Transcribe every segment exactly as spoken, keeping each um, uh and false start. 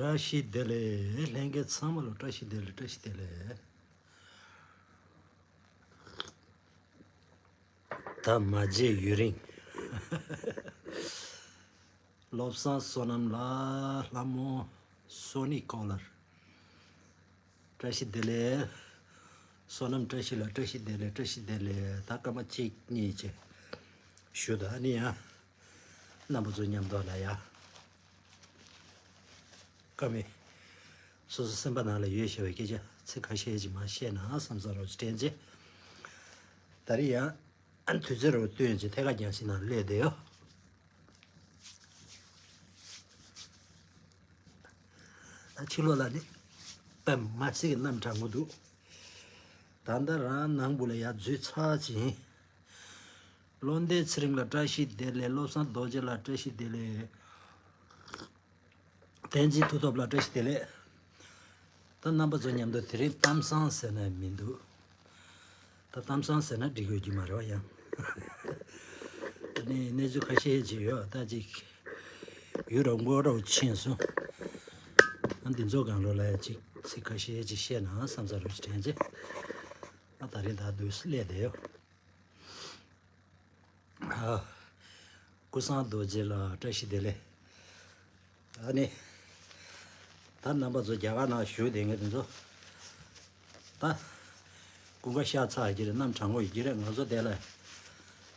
བཀྲ་ཤིས་བདེ་ལེགས། ལྷན་རྒྱས་ཚང་མ་ལ་བཀྲ་ཤིས་བདེ་ལེགས། བཀྲ་ཤིས་བདེ་ལེགས། ད་མ་མཇལ་ཡུན་རིང་། བློ་བཟང་བསོད་ནམས་ལགས། ལྷ་མོ་སོ་ནི་ཀོ་ལར། བཀྲ་ཤིས་བདེ་ལེགས། བསོད་ནམས་བཀྲ་ཤིས་ལགས། བཀྲ་ཤིས་བདེ་ལེགས། བཀྲ་ཤིས་བདེ་ལེགས། ད་སྐར་མ་གཅིག་གཉིས་བྱས་ཞུ། ད་ཨ་ནི་ཡང་རྣམ་པ་ཚོ་མཉམ་དུ་ལ་ཡ། ཀ་མེད། སོ་སོ་སེམས་པ་ནང་ལ་ཡོད་བཞག་པའི་སྐད་ཆ་ཚིག་ཁ་ཤས་ཅིག་མར་བཤད་ན་བསམ་ས་རོགས་ཅིག་དྲན་རྗེས། ད་རེས་ཡང་ཨ་དུས་ཚོད་རོགས་བཏོན་རྗེས་ཐད་ཀར་རྒྱང་ཤིང་ནང་སླེབས་བསྡད་ཡོད། ཨ་ཕྱི་ལོགས་ལ་ནི་པད་མ་སེར་གྱི་གནམ་གྲང་མོ་འདུག། ད་ལྟ་རང་ནང་བུ་ལ་ཡར་འཛུལ་ཚར་ཅིང་། བློ་ལྡན་ཚེ་རིང་ལ་བཀྲ་ཤིས་བདེ་ལེགས། བློ་བཟང་རྡོ་རྗེ་ལ་བཀྲ་ཤིས་བདེ་ལེགས། བསྟན་འཛིན་མཐུ་སྟོབས་ལ་བཀྲ་ཤིས་བདེ་ལེགས། ད་རྣམ་པ་ཚོ་མཉམ་དུ་དེ་རིང་གཏམ་བཟང་ཟེར་ན་མི་འདུག། ད་གཏམ་བཟང་ཟེར་ན་འགྲིག་ཡོད་ཀྱི་མ་རེད་བ་ཡང་། ད་ནི་གནས་ཚུལ་ཁ་ཤས་ཅིག་ཡོད། ད་ཅིག་ཡུལ་རང་མགོ་རང་ཕྱིན་སོང་། ཨ་འདི་ཚོ་སྒང་ལོགས་ལ་ཅིག་ཚིག་ཁ་ཤས་ཅིག་བཤད་ན་བསམ་ས་རུ་ཅིག་དྲན་ཚེ། ཨ་ད་རེས་ད་དུས་སུ་སླེབས་བསྡད་ཡོད། ཨ། ཀུན་བཟང་རྡོ་རྗེ་ལ་བཀྲ་ཤིས་བདེ་ལེགས། ཨ་ནི། ད་རྣམ་པ་ཚོ་རྒྱ་གར་ནང་བཞུགས་བསྡད་མཁན་དེ་ཚོ། ད། ཀུན་དགའ་ཤར་ཚར་གྱི་རེད། གནམ་གྲང་མོ་ཡོད་ཀྱི་རེད། ང་ཚོ་དེ་ལ།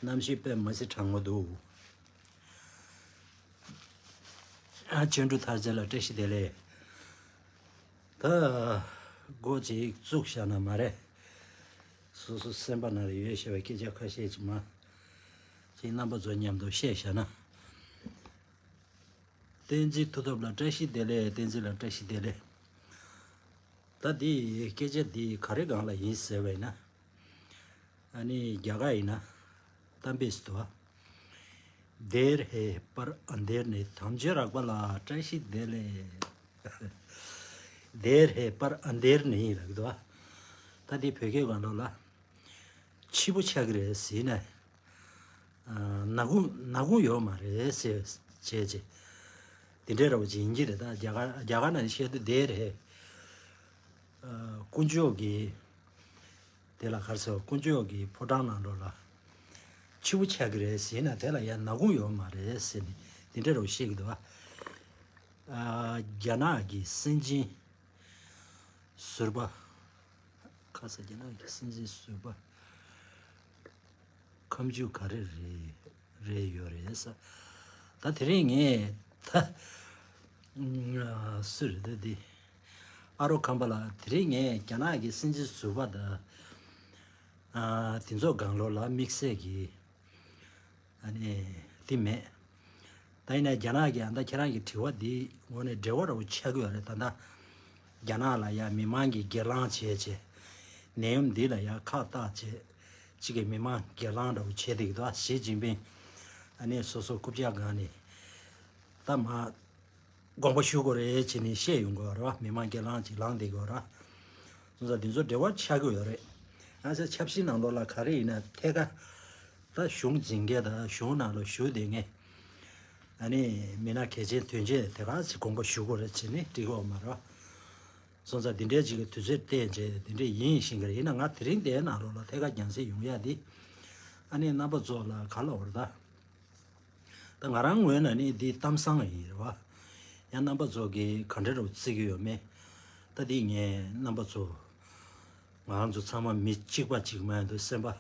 གནམ་གཤིས་དཔེ་མི་སྲིད་གྲང་མོ་འདུག། ཨ་ཆོས་འབྲུག་ཐར་རྩེ་ལ་བཀྲ་ཤིས་བདེ་ལེགས། ད་སྒོ་ཅིག་བཙུགས་བཞག་ན་མ་རེད། སོ་སོ་སེམས་པ་ནང་ལ་ཡོད་བཞག་པའི་སྐད་ཆ་ཁ་ཤས་ཅིག་མ་ཅིག་རྣམ་པ་ཚོ་མཉམ་དུ་བཤད་བཞག་ན། བསྟན་འཛིན་མཐུ་སྟོབས་ལ་བཀྲ་ཤིས་བདེ་ལེགས། བསྟན་འཛིན་ལ་བཀྲ་ཤིས་བདེ་ལེགས། ད་འདི་སྐད་ཆ་འདི་ག་རེ་སྒང་ལ་ཡིན་ཟེར་བས་ན། ཨ་ནི་རྒྱ་གར་ཡིན་ན་གཏམ་དཔེ་ཞིག་འདུག་ཨ། देर है पर अंधेर नहीं, དམ་ཆོས་རག་པ་ལ་བཀྲ་ཤིས་བདེ་ལེགས། देर है पर अंधेर नहीं ལབ་འདུག་ཨ། ད་འདི་བོད་སྐད་སྒང་ལོགས་ལ་ཕྱི་པོ་ཆགས་ཀྱི་རེད་ཟེར་ན། ཨ་ནག་ཁུང་ནག་ཁུང་ཡོད་མ་རེད་ཟེར་བྱས་རྗེས། དེ་འདྲའི་ར་བ་ཅིག་ཡིན་གྱི་རེད། ད་རྒྱ་གར་རྒྱ་གར་ནང་བཤད་དུས་देर है། ཨ་དཀོན་མཆོག་གི། དེ་ལ་ག་རེ་ཟེར། དཀོན་མཆོག་གི་ཕོ་བྲང་ནང་ལོགས་ལ་ཕྱི་པོ་ཆགས་ཀྱི་རེད་ཟེར་ན་དེ་ལ་ཡང་ནག་ཁུང་ཡོད་མ་རེད་ཟེར་ནས་དེ་འདྲ་རུ་བཤད་ཀྱི་འདུག་ཨ། ཨ་རྒྱ་ནག་གི་སྲིད་འཛིན་ཟུར་པ། ཁ་ས་རྒྱ་ནག་གི་སྲིད་འཛིན་ཟུར་པ། ཁ་མཆུ་ག་རེ་རེད་རེད་ཡོད་རེད་ས། ད་དེ་རིང་ངས་ད་ཨ་སུ་རེད་ད་འདི། ཨ་རོ་ཁམས་པ་ལགས། དེ་རིང་ངས་རྒྱ་ནག་གི་སྲིད་འཛིན་ཟུར་པ་དང་ཨ་དེ་ཚོ་སྒང་ལོགས་ལ་དམིགས་བསལ་གྱི་ཨ་ནི་དེ་མེད། ད་ཡིན་ན་རྒྱ་ནག་གི་ཨ་ད་ཁྱེད་རང་གི་དྲི་བ་འདི་ངོ་ནས་འབྲེལ་བ་རོགས་ཆགས་ཀྱི་ཡོད་རེད། ད་ད་རྒྱ་ནག་ལ་ཡ་མི་མང་གི་སྒེར་ལངས་བྱས་བྱས་ནད་ཡམས་འདི་ལ་ཡ་ཁག་བཏགས་བྱས། གཅིག་གི་མི་མང་སྒེར་ལངས་འདྲ་བོ་བྱེད་བསྡད་ཀྱི་འདུག་ཞི་ཅིན་ཕིང་ཨ་ནི་སོ་སོ་རྐུབ་བཀྱག་སྒང་ནས་ད་མ་དགོངས་པ་ཞུ་དགོས་རེད་བྱས་ནས་བཤད་ཡོང་དགོས་རེད་བ། མི་མང་སྒེར་ལངས་ཅིག་ལངས་བསྡད་དགོས་རེད། སོང་ཙང་འདི་ཚོ་འབྲེལ་བ་ཆགས་ཀྱི་ཡོད་རེད། ཨ་ས་ཆབ་སྲིད་ནང་ལོགས་ལ་ག་རེ་ཡིན་ན་ཐད་ཀར་ད་གཞུང་འཛིན་མཁན་དང་གཞུང་ནང་ལ་བཞུགས་བསྡད་མཁན་ཨ་ནི་མི་སྣ་གལ་ཆེན་དོན་ཆེན་དེ་ག་ཚོས་དགོངས་པ་ཞུ་དགོས་རེད་བྱས་ནས་འགྲིག་གི་ཡོད་མ་རེད་བ། སོང་ཙང་འདི་འདྲའི་ཅིག་གི་དུས་ཚོད་བལྟས་རྗེས་འདི་འདྲའི་ཡིན་ཤེས་ཀྱི་རེད། ཡིན་ན་ང་དེ་རིང་འདིའི་ནང་ལོགས་ལ་ཐད་ཀར་རྒྱང་སྲིང་ཡོང་ཡ་འདི་ཨ་ནི་རྣམ་པ་ཚོ་ལ་ག་ལབ་དགོས་རེད་ད། ད་ང་རང་ངོས་ནས་ནི་འདི་གཏམ་བཟང་ཡིན་རེད་བ། ཡང་རྣམ་པ་ཚོ་གིས་ག་འདྲ་རུ་བརྩི་གི་ཡོད་མེད། ད་འདི་ངས་རྣམ་པ་ཚོ་ང་རང་ཚོ་ཚང་མ་མི་གཅིག་པ་གཅིག་མ་ཡིན་དུ་སེམས་པ་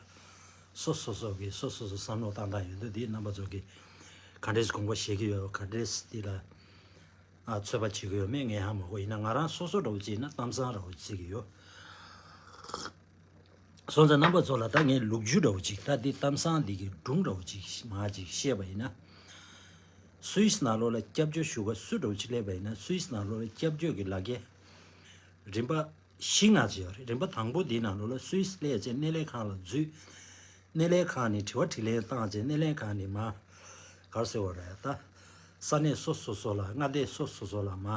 སོ་སོ་སོ་གི་སོ་སོ་སོ་བསམ་བློ་བཏང་སྟངས་ཡོད་དུས་འདི་རྣམ་པ་ཚོ་གི་ག་འདྲས་དགོངས་པ་བཞེས་ཀྱི་ཡོད། ག་འདྲས་འདི་ལ་ཨ་ཚོད་པ་བྱེད་ཀྱི་ཡོད་མེད་ངས་ཧ་མ་གོ། ཡིན་ན་ང་རང་སོ་སོ་འདྲ་བོ་ཅིག་ཡིན་ན་གཏམ་བཟང་འདྲ་བོ་བརྩི་གི་ཡོད། སོང་ཙང་རྣམ་པ་ཚོ་ལ་ད་ངས་ལོ་རྒྱུས་འདྲ་བོ་ཅིག་ད་འདི་གཏམ་བཟང་འདི་གི་སྒྲུང་འདྲ་བོ་ཅིག་མ་ཅིག་བཤད་པ་ཡིན་ན། སུད་སི་ནང་ལོགས་ལ་སྐྱབས་བཅོལ་ཞུ་ག་སུ་འདྲ་བོ་ཅིག་སླེབས་པ་ཡིན་ན། སུད་སི་ནང་ལོགས་ལ་སྐྱབས་བཅོལ་གྱི་ལག་ཁྱེར་རིམ་པ་བཞི་ལྔ་ཅིག་ཡོད་རེད། རིམ་པ་དང་པོ་འདིའི་ནང་ལོགས་ལ་སུད་སི་སླེབས་བྱས་སྣེ་ལེན་ཁང་ལ་འཛུལ། སྣེ་ལེན་ཁང་ནས་དྲི་བ་དྲིས་ལན་བཏང་བྱས་སྣེ་ལེན་ཁང་ནས་མ་ག་རེ་ཟེར་བ་རེད་ད། ས་གནས་སོ་སོ་སོ་ལ་མངའ་སྡེ་སོ་སོ་སོ་ལ་མ་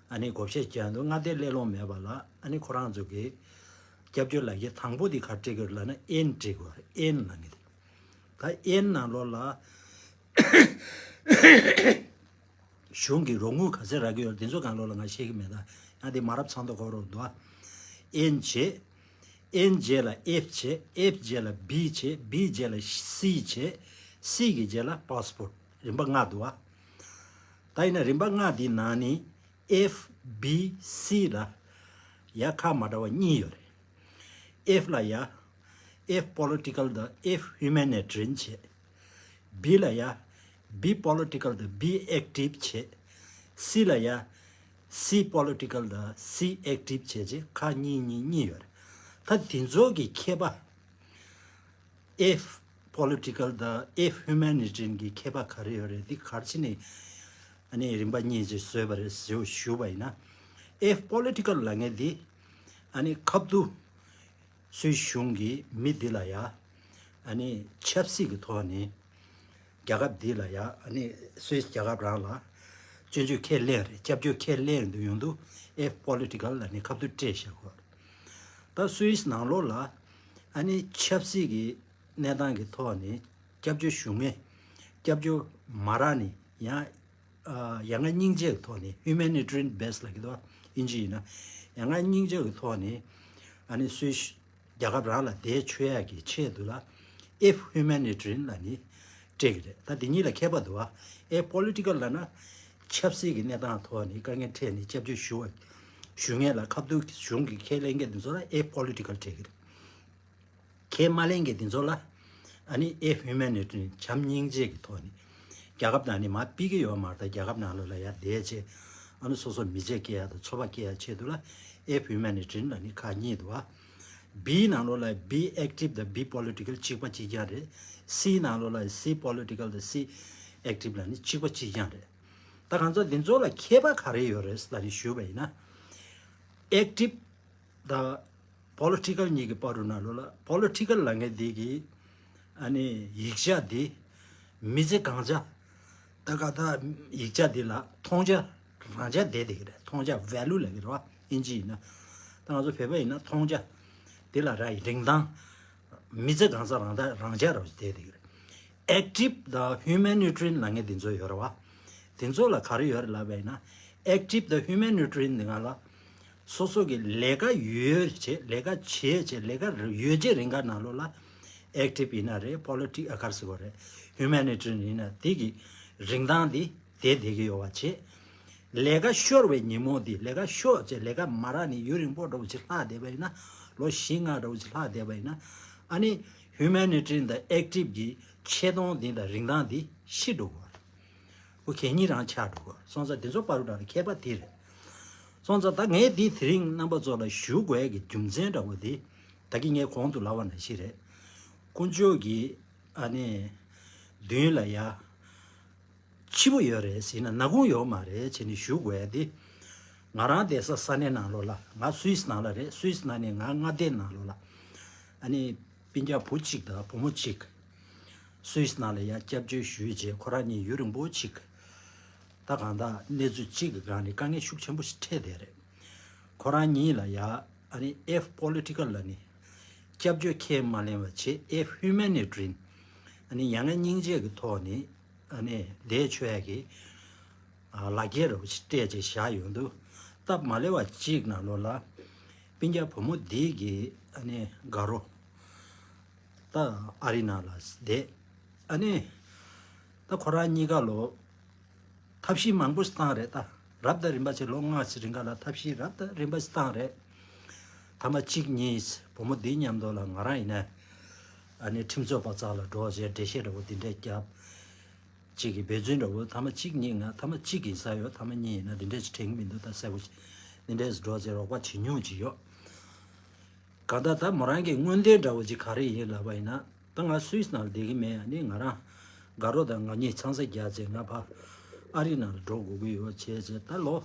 ཨ་ནི་བགོ་བཤའ་རྒྱག་འདུག་མངའ་སྡེ་སླེབས་ལོང་མེད་པ་ལ་ཨ་ནི་ཁོ་རང་ཚོ་གི་སྐྱབས་བཅོལ་ལག་ཁྱེར་དང་པོ་འདི་ག་རེ་སྤྲད་ཀྱི་རེད་ལབ་ན་ཨེན་སྤྲད་དགོས་རེད། ཨེན་ལབ་མཁན་དེ། ད་ཨེན་ནང་ལོགས་ལ་གཞུང་གི་རོགས་དངུལ་ག་ཚད་རག་གི་ཡོད་དེ་ཚོ་གང་ལོགས་ལ་ང་ཤེས་ཀྱི་མེད། ད་ཡང་དེ་མ་རབས་ཚང་དུ་གོ་རོགས་འདུག་ཨེན་བྱས། ཨེན་རྗེས་ལ་ཨེཕ་བྱས། ཨེཕ་རྗེས་ལ་བི་བྱས། བི་རྗེས་ལ་སི་བྱས། སི་གི་རྗེས་ལ་པཱ་སི་པོར་ཊི། རིམ་པ་ལྔ་འདུག་ཨ། ད་ཡིན་ན་རིམ་པ་ལྔ་འདིའི་ནང་ནས་ཨེཕ་བི་སི་ལ་ཡ་ཁ་མ་འདྲ་བ་གཉིས་ཡོད་རེད། ཨེཕ་ལ་ཡ་ཨེཕ་པོ་ལི་ཊི་ཀལ་དང་ཨེཕ་ཧིའུ་མེ་ནི་ཊི་རི་ཡན་བྱས། བི་ལ་ཡ་བི་པོ་ལི་ཊི་ཀལ་དང་བི་ཨེག་ཊིབ་བྱས། སི་ལ་ཡ་སི་པོ་ལི་ཊི་ཀལ་དང་སི་ཨེག་ཊིབ་བྱས་རྗེས་ཁ་གཉིས་གཉིས་གཉིས་ཡོད་རེད། ད་དེ་ཚོ་གི་ཁྱད་པར། ཨེཕ་པོ་ལི་ཊི་ཀལ་དང་ཨེཕ་ཧིའུ་མེ་ནི་ཊི་རི་ཡན་གྱི་ཁྱད་པར་ག་རེ་ཡོད་རེད། འདི་ག་རེ་བྱས་ནས་ཨ་ནི་རིམ་པ་གཉིས་ཅིག་བཟོས་པ་རེད་ཟེར་ཞུས་པ་ཡིན་ན། ཨེཕ་པོ་ལི་ཊི་ཀལ་ལབ་མཁན་འདི་ཨ་ནི་ཁ་བསྡུ་སུད་སི་གཞུང་གིས་མི་འདི་ལ་ཡ་ཨ་ནི་ཆབ་སྲིད་ཀྱི་ཐོག་ནས་རྒྱལ་ཁབ་འདི་ལ་ཡ་ཨ་ནི་སུད་སི་རྒྱལ་ཁབ་རང་ལ་སྐྱོན་བརྗོད་ཁས་ལེན་རེད། སྐྱབས་བཅོལ་ཁས་ལེན་དུ་ཡོང་དུས་ཨེཕ་པོ་ལི་ཊི་ཀལ་ལབ་ནས་ཁ་བསྡུ་སྤྲད་བཞག་གོ། ད་སུད་སི་ནང་ལོགས་ལ་ཨ་ནི་ཆབ་སྲིད་ཀྱི་གནས་སྟངས་ཀྱི་ཐོག་ནས་སྐྱབས་བཅོལ་ཞུ་མཁན། སྐྱབས་བཅོལ་མ་རག་ནས་ཡང་ཨ་ཡ་ང་སྙིང་རྗེ་གི་ཐོག་ནས་ཧིའུ་མེ་ནི་ཊི་རི་ཡན་བེ་སི་ལབ་ཀྱི་འདུག་ཨིན་ཇི་ཡིན་ན། ཡ་ང་སྙིང་རྗེ་གི་ཐོག་ནས་ཨ་ནི་སུད་སི་རྒྱལ་ཁབ་རང་ལ་བསྡད་ཆོག་ཡག་གི་ཆེད་དུ་ལ་ཨེཕ་ཧིའུ་མེ་ནི་ཊི་རི་ཡན་ལབ་ནས་སྤྲད་ཀྱི་རེད། ད་འདི་གཉིས་ལ་ཁྱད་པར་འདུག་ཨ། ཨེཕ་པོ་ལི་ཊི་ཀལ་ལབ་ན་ཆབ་སྲིད་ཀྱི་གནས་སྟངས་ཐོག་ནས་དཀའ་ངལ་འཕྲད་ནས་སྐྱབས་བཅོལ་ཞུ་བ་ཞུ་མཁན་ལ་ཁ་བསྡུ་གཞུང་གིས་ཁས་ལེན་མཁན་དེ་ཚོ་ལ་ཨེཕ་པོ་ལི་ཊི་ཀལ་སྤྲད་ཀྱི་རེད། ཁས་མ་ལེན་མཁན་དེ་ཚོ་ལ་ཨ་ནི་ཨེཕ་ཧིའུ་མེ་ནི་ཊི་རི་ཡན་བྱམས་སྙིང་རྗེ་གི་ཐོག་ནས་རྒྱལ་ཁབ་ནང་ནས་མར་ཕུད་ཀྱི་ཡོད་མ་རེད། ད་རྒྱལ་ཁབ་ནང་ལོགས་ལ་ཡར་བསྡད་བྱས་ཨ་ནི་སོ་སོ་མི་ཚེ་སྐྱེལ་ཡག་དང་འཚོ་བ་སྐྱེལ་ཡག་ཆེད་དུ་ལ་ཨེཕ་ཧིའུ་མེ་ནི་ཊི་རི་ཡན་ལབ་ནི་ཁག་གཉིས་འདུག་ཨ། བི་ནང་ལོགས་ལ་བི་ཨེག་ཊིབ་དང་བི་པོ་ལི་ཊི་ཀལ་གཅིག་པ་གཅིག་རྐྱང་རེད། སི་ནང་ལོགས་ལ་སི་པོ་ལི་ཊི་ཀལ་དང་སི་ཨེག་ཊིབ་ལབ་ནི་གཅིག་པ་གཅིག་རྐྱང་རེད། ད་གང་ཚོ་འདི་ཚོ་ལ་ཁྱད་པར་ག་རེ་ཡོད་རེད་ལབ་ནས་ཞུས་པ་ཡིན་ན། ཨེག་ཊིབ་དང་པོ་ལི་ཊི་ཀལ་གཉིས་ཀྱི་བར་དུ་ནང་ལོགས་ལ་པོ་ལི་ཊི་ཀལ་ལབ་མཁན་འདི་གི་ཨ་ནི་ཡིག་ཆ་འདི་མི་ཚེ་གང་ཆ་ད་ག་ད་ཡིག་ཆ་འདི་ལ་མཐོང་ཆ་རང་ཆ་བསྡད་བསྡད་ཀྱི་རེད། མཐོང་ཆ་ཝེ་ལུ་ལབ་ཀྱི་རེད་བ། ཨིན་ཇི་ཡིན་ན། ད་ང་ཚོ་བོད་པ་ཡིན་ན་མཐོང་ཆ་འདི་ལ་ར་རིན་ཐང་མི་ཚེ་གང་ས་རང་ད་རང་ཆ་རང་བསྡད་བསྡད་ཀྱི་རེད། ཨེག་ཊིབ་དང་ཧིའུ་མེ་ནི་ཊི་རི་ཡན་ལབ་མཁན་འདི་ཚོ་ཡོད་རེད་བ། དེ་ཚོ་ལ་ག་རེ་ཡོད་རེད་ལབ་པ་ཡིན་ན། ཨེག་ཊིབ་དང་ཧིའུ་མེ་ནི་ཊི་རི་ཡན་འདི་སྒང་ལ་སོ་སོ་གི་ལས་ཀ་ཡོད་བྱས་ལས་ཀ་བྱས་བྱས་ལས་ཀ་ཡོད་བྱས་རིང་ག་ནང་ལོགས་ལ་ཨེག་ཊིབ་ཡིན་ན་རེད། པོ་ལི་ཊི་ཨ་ག་རེ་ཟེར་དགོས་རེད། ཧིའུ་མེ་ནི་ཊི་རི་ཡན་ཡིན་ན་དེ་གི་རིན་ཐང་འདི་བསྡད་བསྡད་ཀྱི་ཡོད་པ་བྱས། ལས་ཀ་ཤོར་བའི་ཉིན་མོ་འདི་ལས་ཀ་ཤོར་བྱས་ལས་ཀ་མ་རག་ནས་ཡུན་རིང་པོ་འདྲ་བོ་ཅིག་ལྷག་བསྡད་པ་ཡིན་ན། ལོ་བཞི་ལྔ་འདྲ་བོ་ཅིག་ལྷག་བསྡད་པ་ཡིན་ན། ཨ་ནི་ཧིའུ་མེ་ནི་ཊི་རི་ཡན་དང་ཨེག་ཊིབ་ཀྱི་ཆེ་མཐོང་འདི་དང་རིན་ཐང་འདི་ཤི་འགྲོ་གི་རེད། ཁོ་གད་སྙིགས་རང་ཆགས་འགྲོ་གི་རེད། སོང་ཙང་དེ་ཚོ་བར་དུ་ལ་ཁྱད་པར་དེ་རེད། སོང་ཙང་ད་ངས་འདི་དེ་རིང་རྣམ་པ་ཚོ་ལ་ཞུ་དགོས་ཀྱི་རྒྱུ་མཚན་འདྲ་བོ་འདི་ད་གིན་ངས་གོང་དུ་ལབ་པ་ནང་བཞིན་རེད། དཀོན་མཆོག་གིས་ཨ་ནི་མདུན་ལ་ཡ། ཕྱི་པོ་ཡོད་རེད་ཟེར་ན་ནག་ཁུང་ཡོད་མ་རེད་བྱས་ནས་ཞུ་དགོས་ཡ་དེ། ང་རང་བསྡད་ས་ས་གནས་ནང་ལོགས་ལ་ང་སུད་སི་ནང་ལ་རེད། སུད་སི་ནང་ནས་ང་མངའ་སྡེ་ནང་ལོགས་ལ་ཨ་ནི་སྤུན་ཀྱག་བུ་གཅིག་དང་བུ་མོ་གཅིག་སུད་སི་ནང་ལ་ཡ་སྐྱབས་བཅོལ་ཞུས་རྗེས་ཁོ་རང་གཉིས་ཡུན་རིང་པོ་གཅིག་ད་གང་ལྟར་གནས་ཚུལ་གཅིག་གི་སྒང་ནས་དཀའ་ངལ་ཤུགས་ཆེན་པོ་ཞིག་འཕྲད་བསྡད་རེད། ཁོ་རང་གཉིས་ལ་ཡ་ཨ་ནི་ཨེཕ་པོ་ལི་ཊི་ཀལ་ལབ་ནི་སྐྱབས་བཅོལ་ཁས་མ་ལེན་པ་བྱས་ཨེཕ་ཧིའུ་མེ་ནི་ཊི་རི་ཡན་ཨ་ནི་ཡ་ང་སྙིང་རྗེ་གི་ཐོག་ནས། ཨ་ནི་བསྡད་ཆོག་ཡ་གི་ཨ་ལག་འཁྱེར་རོ་ཅིག་སྤྲད་ཅིག་བཞག་ཡོང་དུས་སྟབས་མ་ལེགས་པ་གཅིག་ནང་ལོགས་ལ་སྤུན་ཀྱག་བུ་མོ་འདི་གི་ཨ་ནི་དགའ་རོགས་ད་ཨ་རི་ནང་ལ་བསྡད། ཨ་ནི་ད་ཁོ་རང་གཉིས་ཀ་ལོ་ཐབས་ཤེས་མང་པོ་ཞིག་བཏང་རེད། ད་རབ་དང་རིམ་པ་ཅིག་ལོ་ལྔ་ཅིག་རིང་ག་ལ་ཐབས་ཤེས་རབ་དང་རིམ་པ་ཞིག་བཏང་རེད། ཐ་མ་གཅིག་གཉིས་བུ་མོ་འདི་མཉམ་དུ་ལ་ང་རང་ཡིན་ན་ ཨ་ནི་ཁྲིམས་རྩོད་པ་རྩ་ལ་འགྲོ་བྱས་འགྲེལ་བཤད་འདྲ་བོ་འདི་འདྲས་བརྒྱབ། གཅིག་གིས་འབད་བརྩོན་འདྲ་བོ་ཐ་མ་གཅིག་གཉིས་ང་ཐ་མ་གཅིག་གིས་ས་ཡོད་ཐ་མ་གཉིས་ཡིན་ན་འདི་འདྲས་ཅིག་དྲན་གྱི་མི་འདུག་ད་གསལ་པོ་ཅིག་འདི་འདྲས་འགྲོ་བྱས་རོགས་པ་བྱེད་མྱོང་ཅིག་ཡོད། གང་ལྟར་ད་མོ་རང་གི་མངོན་འདོད་འདྲ་བོ་ཅིག་ག་རེ་ཡིན་ལབ་པ་ཡིན་ན། ད་ང་སུད་སི་ནང་ལ་བསྡད་ཀྱི་མེད། ཨ་ནི་ང་རང་དགའ་རོགས་དང་ང་གཉིས་ཚང་ས་རྒྱག་ཚེ་ང་ཕར་ཨ་རི་ནང་ལ་འགྲོ་དགོས་ཀྱི་ཡོད་བྱས་བྱས་ད་ལོ་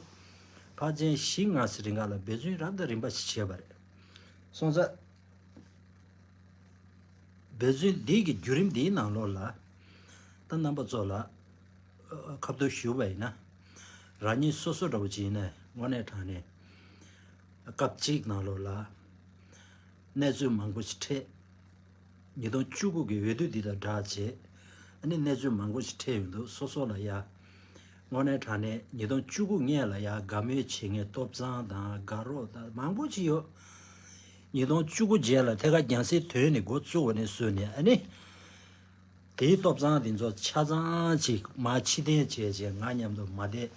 ཕལ་ཆེར་བཞི་ལྔ་ཙམ་རིང་ག་ལ་འབད་བརྩོན་རབ་དང་རིམ་པ་ཞིག་བྱས་པ་རེད། སོང་ཙང་འབད་བརྩོན་འདི་གི་བརྒྱུད་རིམ་འདིའི་ནང་ལོགས་ལ་ད་རྣམ་པ་ཚོ་ལ་ཁ་བསྡུར་ཞུས་པ་ཡིན་ན། རང་ཉིད་སོ་སོ་འདྲ་བོ་ཅིག་ཡིན་ན་དངོས་གནས་དྲང་གནས་སྐབས་གཅིག་ནང་ལོགས་ལ་གནས་ཚུལ་མང་པོ་ཞིག་འཕྲད། ཉིས་སྟོང་བཅུ་དགུ་གི་འོས་བསྡུ་འདི་དང་སྦྲགས་བྱས། ཨ་ནི་གནས་ཚུལ་མང་པོ་ཞིག་འཕྲད་ཡོང་དུས་སོ་སོ་ལ་ཡ། དངོས་གནས་དྲང་གནས་ཉིས་སྟོང་བཅུ་དགུ་སྔོན་ལ་ཡ་དགའ་མོས་བྱེད་མཁན་སྟོབས་བཟང་དང་དགའ་རོགས་དང་མང་པོ་ཞིག་ཡོད། ཉིས་སྟོང་བཅུ་དགུ་རྗེས་ལ་ཐད་ཀར་རྒྱང་སྲིང་དོན་ནི་འགོ་བཙུགས་པ་ནས་བཟུང་ནས་ཨ་ནི། དེའི་སྟོབས་བཟང་དེ་ཚོ་ཆ་ཚང་ཅིག་མར་ཕྱིར་འཐེན་བྱས་བྱས་ང་མཉམ་དུ་མ་བསྡད།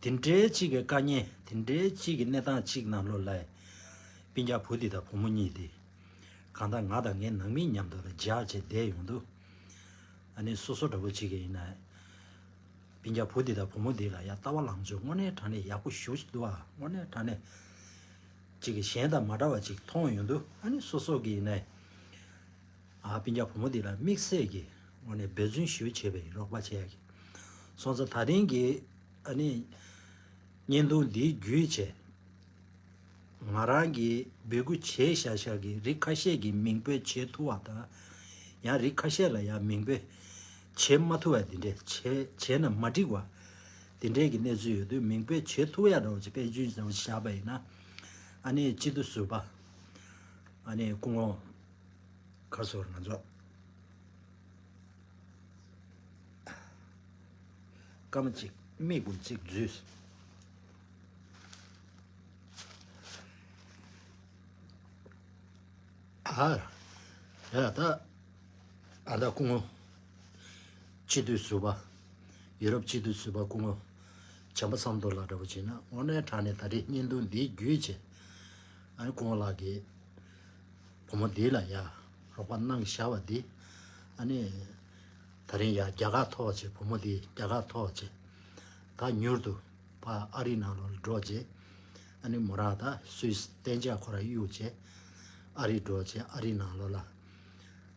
དེ་འདྲའི་གཅིག་གི་དཀའ་ངལ་དེ་འདྲའི་གཅིག་གི་གནས་སྟངས་གཅིག་ནང་ལོགས་ལ། སྤུན་ཀྱག་བུ་དེ་དང་བུ་མོ་གཉིས་དེ། གང་ལྟར་ང་དང་ངའི་ནང་མི་མཉམ་དུ་ལ་སྦྱར་བྱས་བསྡད་ཡོང་དུས། ཨ་ནི་སོ་སོ་འདྲ་བོ་གཅིག་གི་ཡིན་ན། སྤུན་ཀྱག་བུ་དེ་དང་བུ་མོ་དེ་ལ་ཡ་ལྟ་བ་ལངས་ཕྱོགས་དངོས་གནས་དྲང་གནས་ཡག་པོ་ཞེ་པོ་ཅིག་འདུག་ཨ། དངོས་གནས་དྲང་གནས་གཅིག་གི་གཞན་དང་མ་འདྲ་བ་ཅིག་མཐོང་ཡོང་དུས་ཨ་ནི་སོ་སོ་གི་ཡིན་ན། ཨ་སྤུན་ཀྱག་བུ་མོ་འདི་ལ་དམིགས་བསལ་གྱི་དངོས་གནས་འབད་བརྩོན་ཞེ་པོ་བྱས་པའི་རོགས་པ་བྱེད་ཡག་གི། སོང་ཙང་ད་ཐེངས་ཀྱི་ཨ་ནི་བརྙན་ཐུང་འདི་བརྒྱུད་བྱས། ང་རང་གིས་འབོད་སྐུལ་བྱས་བཞག་བཞག་གི་རིགས་ཁ་ཤས་ཀྱིས་མིང་འབོད་བྱེད་ཐུབ་པ་དང་། ཡང་རིགས་ཁ་ཤས་ལ་ཡང་མིང་འབོད་བྱེད་མ་ཐུབ་པ་འདི་འདྲས་བྱས་བྱས་ན་མ་འགྲིག་པ། འདི་འདྲས་ཀྱི་གནས་ཚུལ་ཡོད་དུས་མིང་འབོད་བྱེད་ཐུབ་ཡག་འདྲ་བོ་ཅིག་དཔེ་མཚོན་བཞག་པ་ཡིན་ན། ཨ་ནི་སྤྱི་འཐུས་ཟུར་པ། ཨ་ནི་སྐུ་ངོ། ག་རེ་ཟེར་ང་ཚོ། སྐར་མ་གཅིག་མིག་གུ་གཅིག་འཛུལ། ཨ། ཡ་ད། ཨ་ད་སྐུ་ངོ། སྤྱི་འཐུས་ཟུར་པ། ཡུ་རོབ་སྤྱི་འཐུས་ཟུར་པ་སྐུ་ངོ། བྱམས་པ་བསམ་གཏན་ལགས་འདྲ་བོ་བྱས་ན་དངོས་གནས་དྲང་གནས་ད་རེས་བརྙན་ཐུང་འདི་བརྒྱུད་བྱས། ཨ་ནི་སྐུ་ངོ་ལགས་ཀྱིས། བུ་མོ་འདི་ལ་ཡ། རོགས་པ་གནང་བཞག་པ་འདི། ཨ་ནི། ད་རིང་ཡ་རྒྱ་གར་ཐོག་བྱས་བུ་མོ་འདི་རྒྱ་གར་ཐོག་བྱས། ད་མྱུར་དུ་ཕར་ཨ་རི་ནང་ལོགས་ལ་འགྲོ་བྱས། ཨ་ནི་མོ་རང་ད་སུད་སི་གཏན་འཇགས་ཁོ་རང་གཡུགས་བྱས། ཨ་རི་འགྲོ་བྱས་ཨ་རི་ནང་ལོགས་ལ།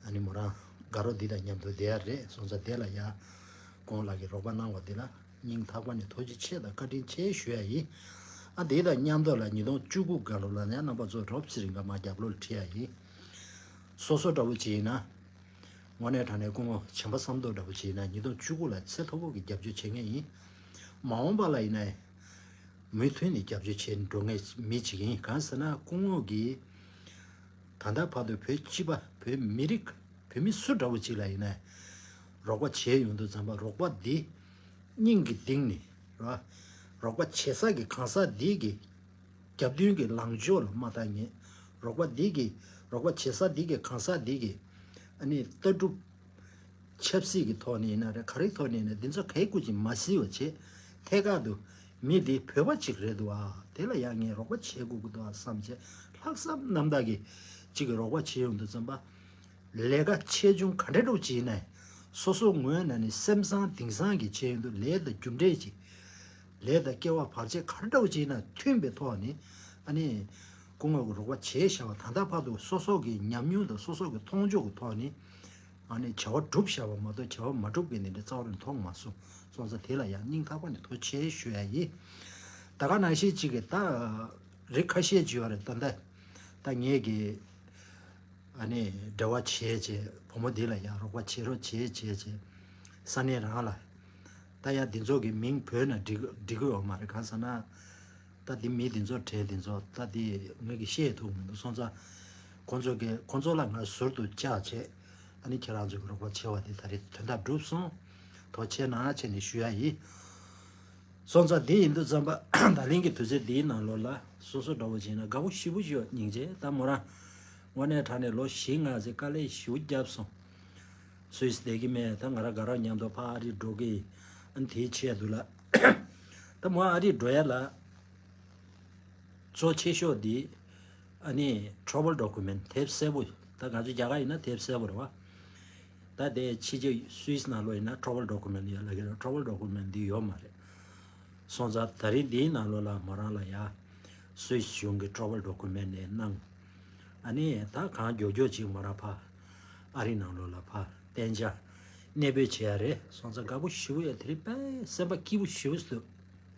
ཨ་ནི་མོ་རང་དགའ་རོགས་འདི་དང་མཉམ་དུ་བསྡད་ཡ་རེད་སོང་ཙང་དེ་ལ་ཡ། སྐུ་ངོ་ལགས་ཀྱིས་རོགས་པ་གནང་བ་འདི་ལ། སྙིང་ཐག་པ་ནས་ཐུགས་རྗེ་ཆེ་དང་བཀའ་དྲིན་ཆེ་ཞུ་ཡ་ཡིན། ཨ་དེ་དང་མཉམ་དུ་ལ་ཉིས་སྟོང་བཅུ་དགུ་སྒང་ལོ་ལ་ནས་རྣམ་པ་ཚོ་རོབ་ཙམ་རིང་ག་མ་རྒྱབ་ལོགས་ལ་ཁྲིད་ཡ་ཡིན། སོ་སོ་འདྲ་བོ་བྱས་ཡིན་ན། དངོས་གནས་དྲང་གནས་སྐུ་ངོ་བྱམས་པ་བསམ་གཏན་འདྲ་བོ་བྱས་ཡིན་ན་ཉིས་སྟོང་བཅུ་དགུ་ལ་ཚད་མཐོ་པོ་གི་རྒྱབ་སྐྱོར་བྱེད་མཁན་ཡིན། མ་འོངས་པ་ལ་ཡིན་ན། མུ་མཐུད་ནས་རྒྱབ་སྐྱོར་བྱས་འགྲོ་མཁན་མི་གཅིག་ཡིན་གང་ཟེར་ན་སྐུ་ངོ་གིས། ད་ལྟ་བར་དུ་བོད་སྤྱི་པ་བོད་མི་རིགས་བོད་མི་སུ་འདྲ་བོ་ཅིག་ལ་ཡིན་ན། རོགས་པ་བྱས་ཡོང་དུས་ཙམ་པ་རོགས་པ་འདི། སྙིང་གི་གཏིང་ནས་རོ། རོགས་པ་བྱེད་ས་གི་གང་ཟག་འདི་གི། རྒྱབ་མདུན་གྱི་ལངས་ཕྱོགས་ལ་མ་ལྟ་ངེས། རོགས་པ་འདི་གི། རོགས་པ་བྱེད་ས་འདི་གི་གང་ཟག་འདི་གི། ཨ་ནི་ལྟ་གྲུབ། ཆབ་སྲིད་ཀྱི་ཐོག་ནས་ཡིན་ན་རེད་ག་རེའི་ཐོག་ནས་ཡིན་ན་འདི་ཚོ་གའི་སྐུ་མཁྱེན་མ་གཟིགས་པ་བྱེད། ཐད་ཀར་དུ། མི་འདི་བོད་པ་ཅིག་རེད་འདུག་ཨ། དེ་ལ་ཡང་ངས་རོགས་པ་བྱེད་དགོས་ཀྱི་འདུག་ཨ་བསམ་བྱས་ལྷག་བསམ་རྣམ་དག་གིས་གཅིག་གིས་རོགས་པ་བྱེད་ཡོང་དུས་ཙམ་པ། ལས་ཀ་ཆེ་ཆུང་ག་འདྲ་འདྲ་བོ་ཅིག་ཡིན་ནའི། སོ་སོ་ངོས་ནས་ནི་སེམས་བཟང་གཏིང་བཟང་གིས་བྱེད་ཡོང་དུས་ལས་དང་རྒྱུ་འབྲས་ཅིག་ལས་དང་སྐལ་བ་བར་ཆད་ག་འདྲ་འདྲ་བོ་ཅིག་ཡིན་ན་མཐུན་པའི་ཐོག་ནས་ཨ་ནི། སྐུ་ངོ་གིས་རོགས་པ་བྱས་བཞག་པ་ད་ལྟ་བར་དུ་སོ་སོ་གི་ཉམས་མྱོང་དང་སོ་སོ་གི་མཐོང་ཕྱོགས་ཀྱི་ཐོག་ནས། ཨ་ནི་བྱ་བ་སྒྲུབ་བཞག་པ་མ་གཏོགས་བྱ་བ་མ་སྒྲུབ་མཁན་དེ་འདྲ་རྩ་བ་ནས་མཐོང་མ་སོང་། སོང་ཙང་དེ་ལ་ཡང་སྙིང་ཐག་པ་ནས་ཐུགས་རྗེ་ཆེ་ཞུ་ཡ་ཡིན། ད་ག་ནང་བཞིན་གཅིག་གིས་ད་རིགས་ཁ་ཤས་ཅིག་ཡོད་རེད་ད་ལྟ། ད་ངས་ཀྱི་ཨ་ནི་འབྲེལ་བ་བྱས་བྱས་བུ་མོ་འདི་ལ་ཡང་རོགས་པ་བྱེད་རོགས་བྱས་བྱས་བྱས་ས་གནས་རང་ལ་ད་ཡང་འདི་ཚོ་གི་མིང་བོས་ན་འགྲིག་འགྲིག་གི་ཡོད་མ་རེད་གང་ཟེར་ན། ད་འདི་མི་འདི་ཚོ་གྲས་འདི་ཚོ་ད་འདི་ངེད་ཀྱིས་བཤད་ཐུབ་མི་འདུག་སོང་ཙང་། ཁོང་ཚོ་གི་ཁོང་ཚོ་ལ་ང་ཟུར་དུ་བཅར་བྱས། ཨ་ནི་ཁྱེད་རང་ཚོ་གི་རོགས་པ་བྱེད་པ་དེ་ད་རེས་དོན་དག་འགྲུབ་སོང་། ཐུགས་རྗེ་ཆེ་གནང་བྱས་ནས་ཞུ་ཡ་ཡིན། སོང་ཙང་འདི་ཡིན་དུས་ཙམ་པ་ད་ལན་གྱི་དུས་ཚོད་འདིའི་ནང་ལོགས་ལ་སོ་སོ་འདྲ་བོ་བྱས་ན་དགའ་པོ་ཞེ་པོ་ཞིག་ཡོད་སྙིང་རྗེ་ད་མོ་རང་། དངོས་གནས་དྲང་གནས་ལོ་བཞི་ལྔ་ཙམ་དཀའ་ལས་ཞེ་པོ་བརྒྱབ་སོང་། སུད་སི་བསྡད་ཀྱི་མེད་ད་ང་རང་དགའ་རོགས་མཉམ་དུ་ཕར་ཨ་རི་འགྲོ་གི་ཡིན། ཨ་ནི་དེའི་ཆེད་དུ་ལ། ད་མོ་ཨ་རི་འགྲོ་ཡ་ལ། གཙོ་ཆེ་ཤོས་འདི། ཨ་ནི་travel document དེབ་གསལ་པོ་ ད་ང་ཚོ་རྒྱ་གར་ཡིན་ན་དེབ་གསལ་པོ་རེད་བ། ད་དེ་ཕྱི་རྒྱལ་སུད་སི་ནང་ལོགས་ཡིན་ན་travel document ཡོད་ལབ་ཀྱི་རེད། Travel document འདི་ཡོད་མ་རེད། སོང་ཙང་ད་རིང་འདིའི་ནང་ལོགས་ལ་མོ་རང་ལ་ཡ་སུད་སི་གཞུང་གི་travel document ནས་གནང་། ཨ་ནི་ད་གང་མགྱོགས་མགྱོགས་ཅིག་མོ་རང་ཕ་ཨ་རི་ནང་ལོགས་ལ་ཕ་གཏན་འཇགས་གནས་སྤོས་བྱེད་ཡ་རེད། སོང་ཙང་དགའ་པོ་ཞེ་པོ་ཡོད། དེ་རིང་དཔེ་སེམས་པ་སྐྱིད་པོ་ཞེ་པོ་ཞིག་འདུག་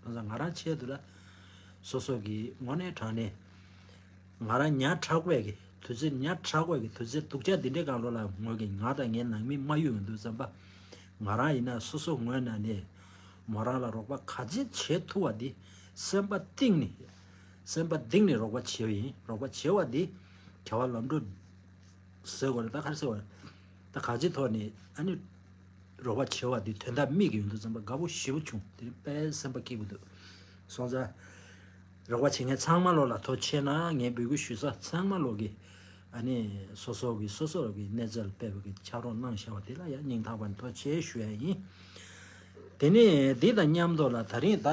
སོང་ཙང་ང་རང་ཆེད་དུ་ལ་སོ་སོ་གི་དངོས་གནས་དྲང་གནས་ང་རང་ཉག་ཕྲ་བའི་གི་དུས་ཚོད་ཉག་ཕྲ་བའི་གི་དུས་ཚོད་སྡུག་ཅག་འདི་འདྲའི་སྒང་ལོགས་ལ་ངོས་ཀྱི་ང་དང་ངའི་ནང་མི་མ་གཡུག་ཡོང་དུས་ཙམ་པ། ང་རང་ཡིན་ན་སོ་སོ་ངོས་ནས་ནས་མོ་རང་ལ་རོགས་པ་ག་ཚད་བྱེད་ཐུབ་པ་འདི་སེམས་པ་གཏིང་ནས་སེམས་པ་གཏིང་ནས་རོགས་པ་བྱེད་པ་ཡིན། རོགས་པ་བྱེད་པ་འདི་བྱ་བ་ལམ་འགྲོ་ཟེར་བ་རེད། ད་ག་རེ་ཟེར་བ་རེད། ད་ག་ཚད་ཐོག་ནས་ཨ་ནི་རོགས་པ་བྱེད་པ་འདི་དོན་དག་མིག་གི་ཡོང་དུས་ཙམ་པ་དགའ་པོ་ཞེ་པོ་བྱུང་། དེ་རིང་དཔེ་སེམས་པ་སྐྱིད་པོ་འདུག་སོང་ཙང་རོགས་པ་བྱེད་མཁན་ཚང་མ་ལོ་ལ་ཐུགས་རྗེ་ཆེ་གནང་། ངས་འབོད་སྐུལ་ཞུ་ས་ཚང་མ་ལོ་གི་ཨ་ནི་སོ་སོ་གི་སོ་སོ་གི་གནས་ཚུལ་སྤེལ་བའི་གི་ཕྱག་རོགས་གནང་བཞག་པ་དེ་ལ་ཡང་སྙིང་ཐག་པ་ནས་ཐུགས་རྗེ་ཆེ་ཞུ་ཡ་ཡིན། དེ་ནས་འདི་དང་མཉམ་དུ་ལ་ད་རིང་ད་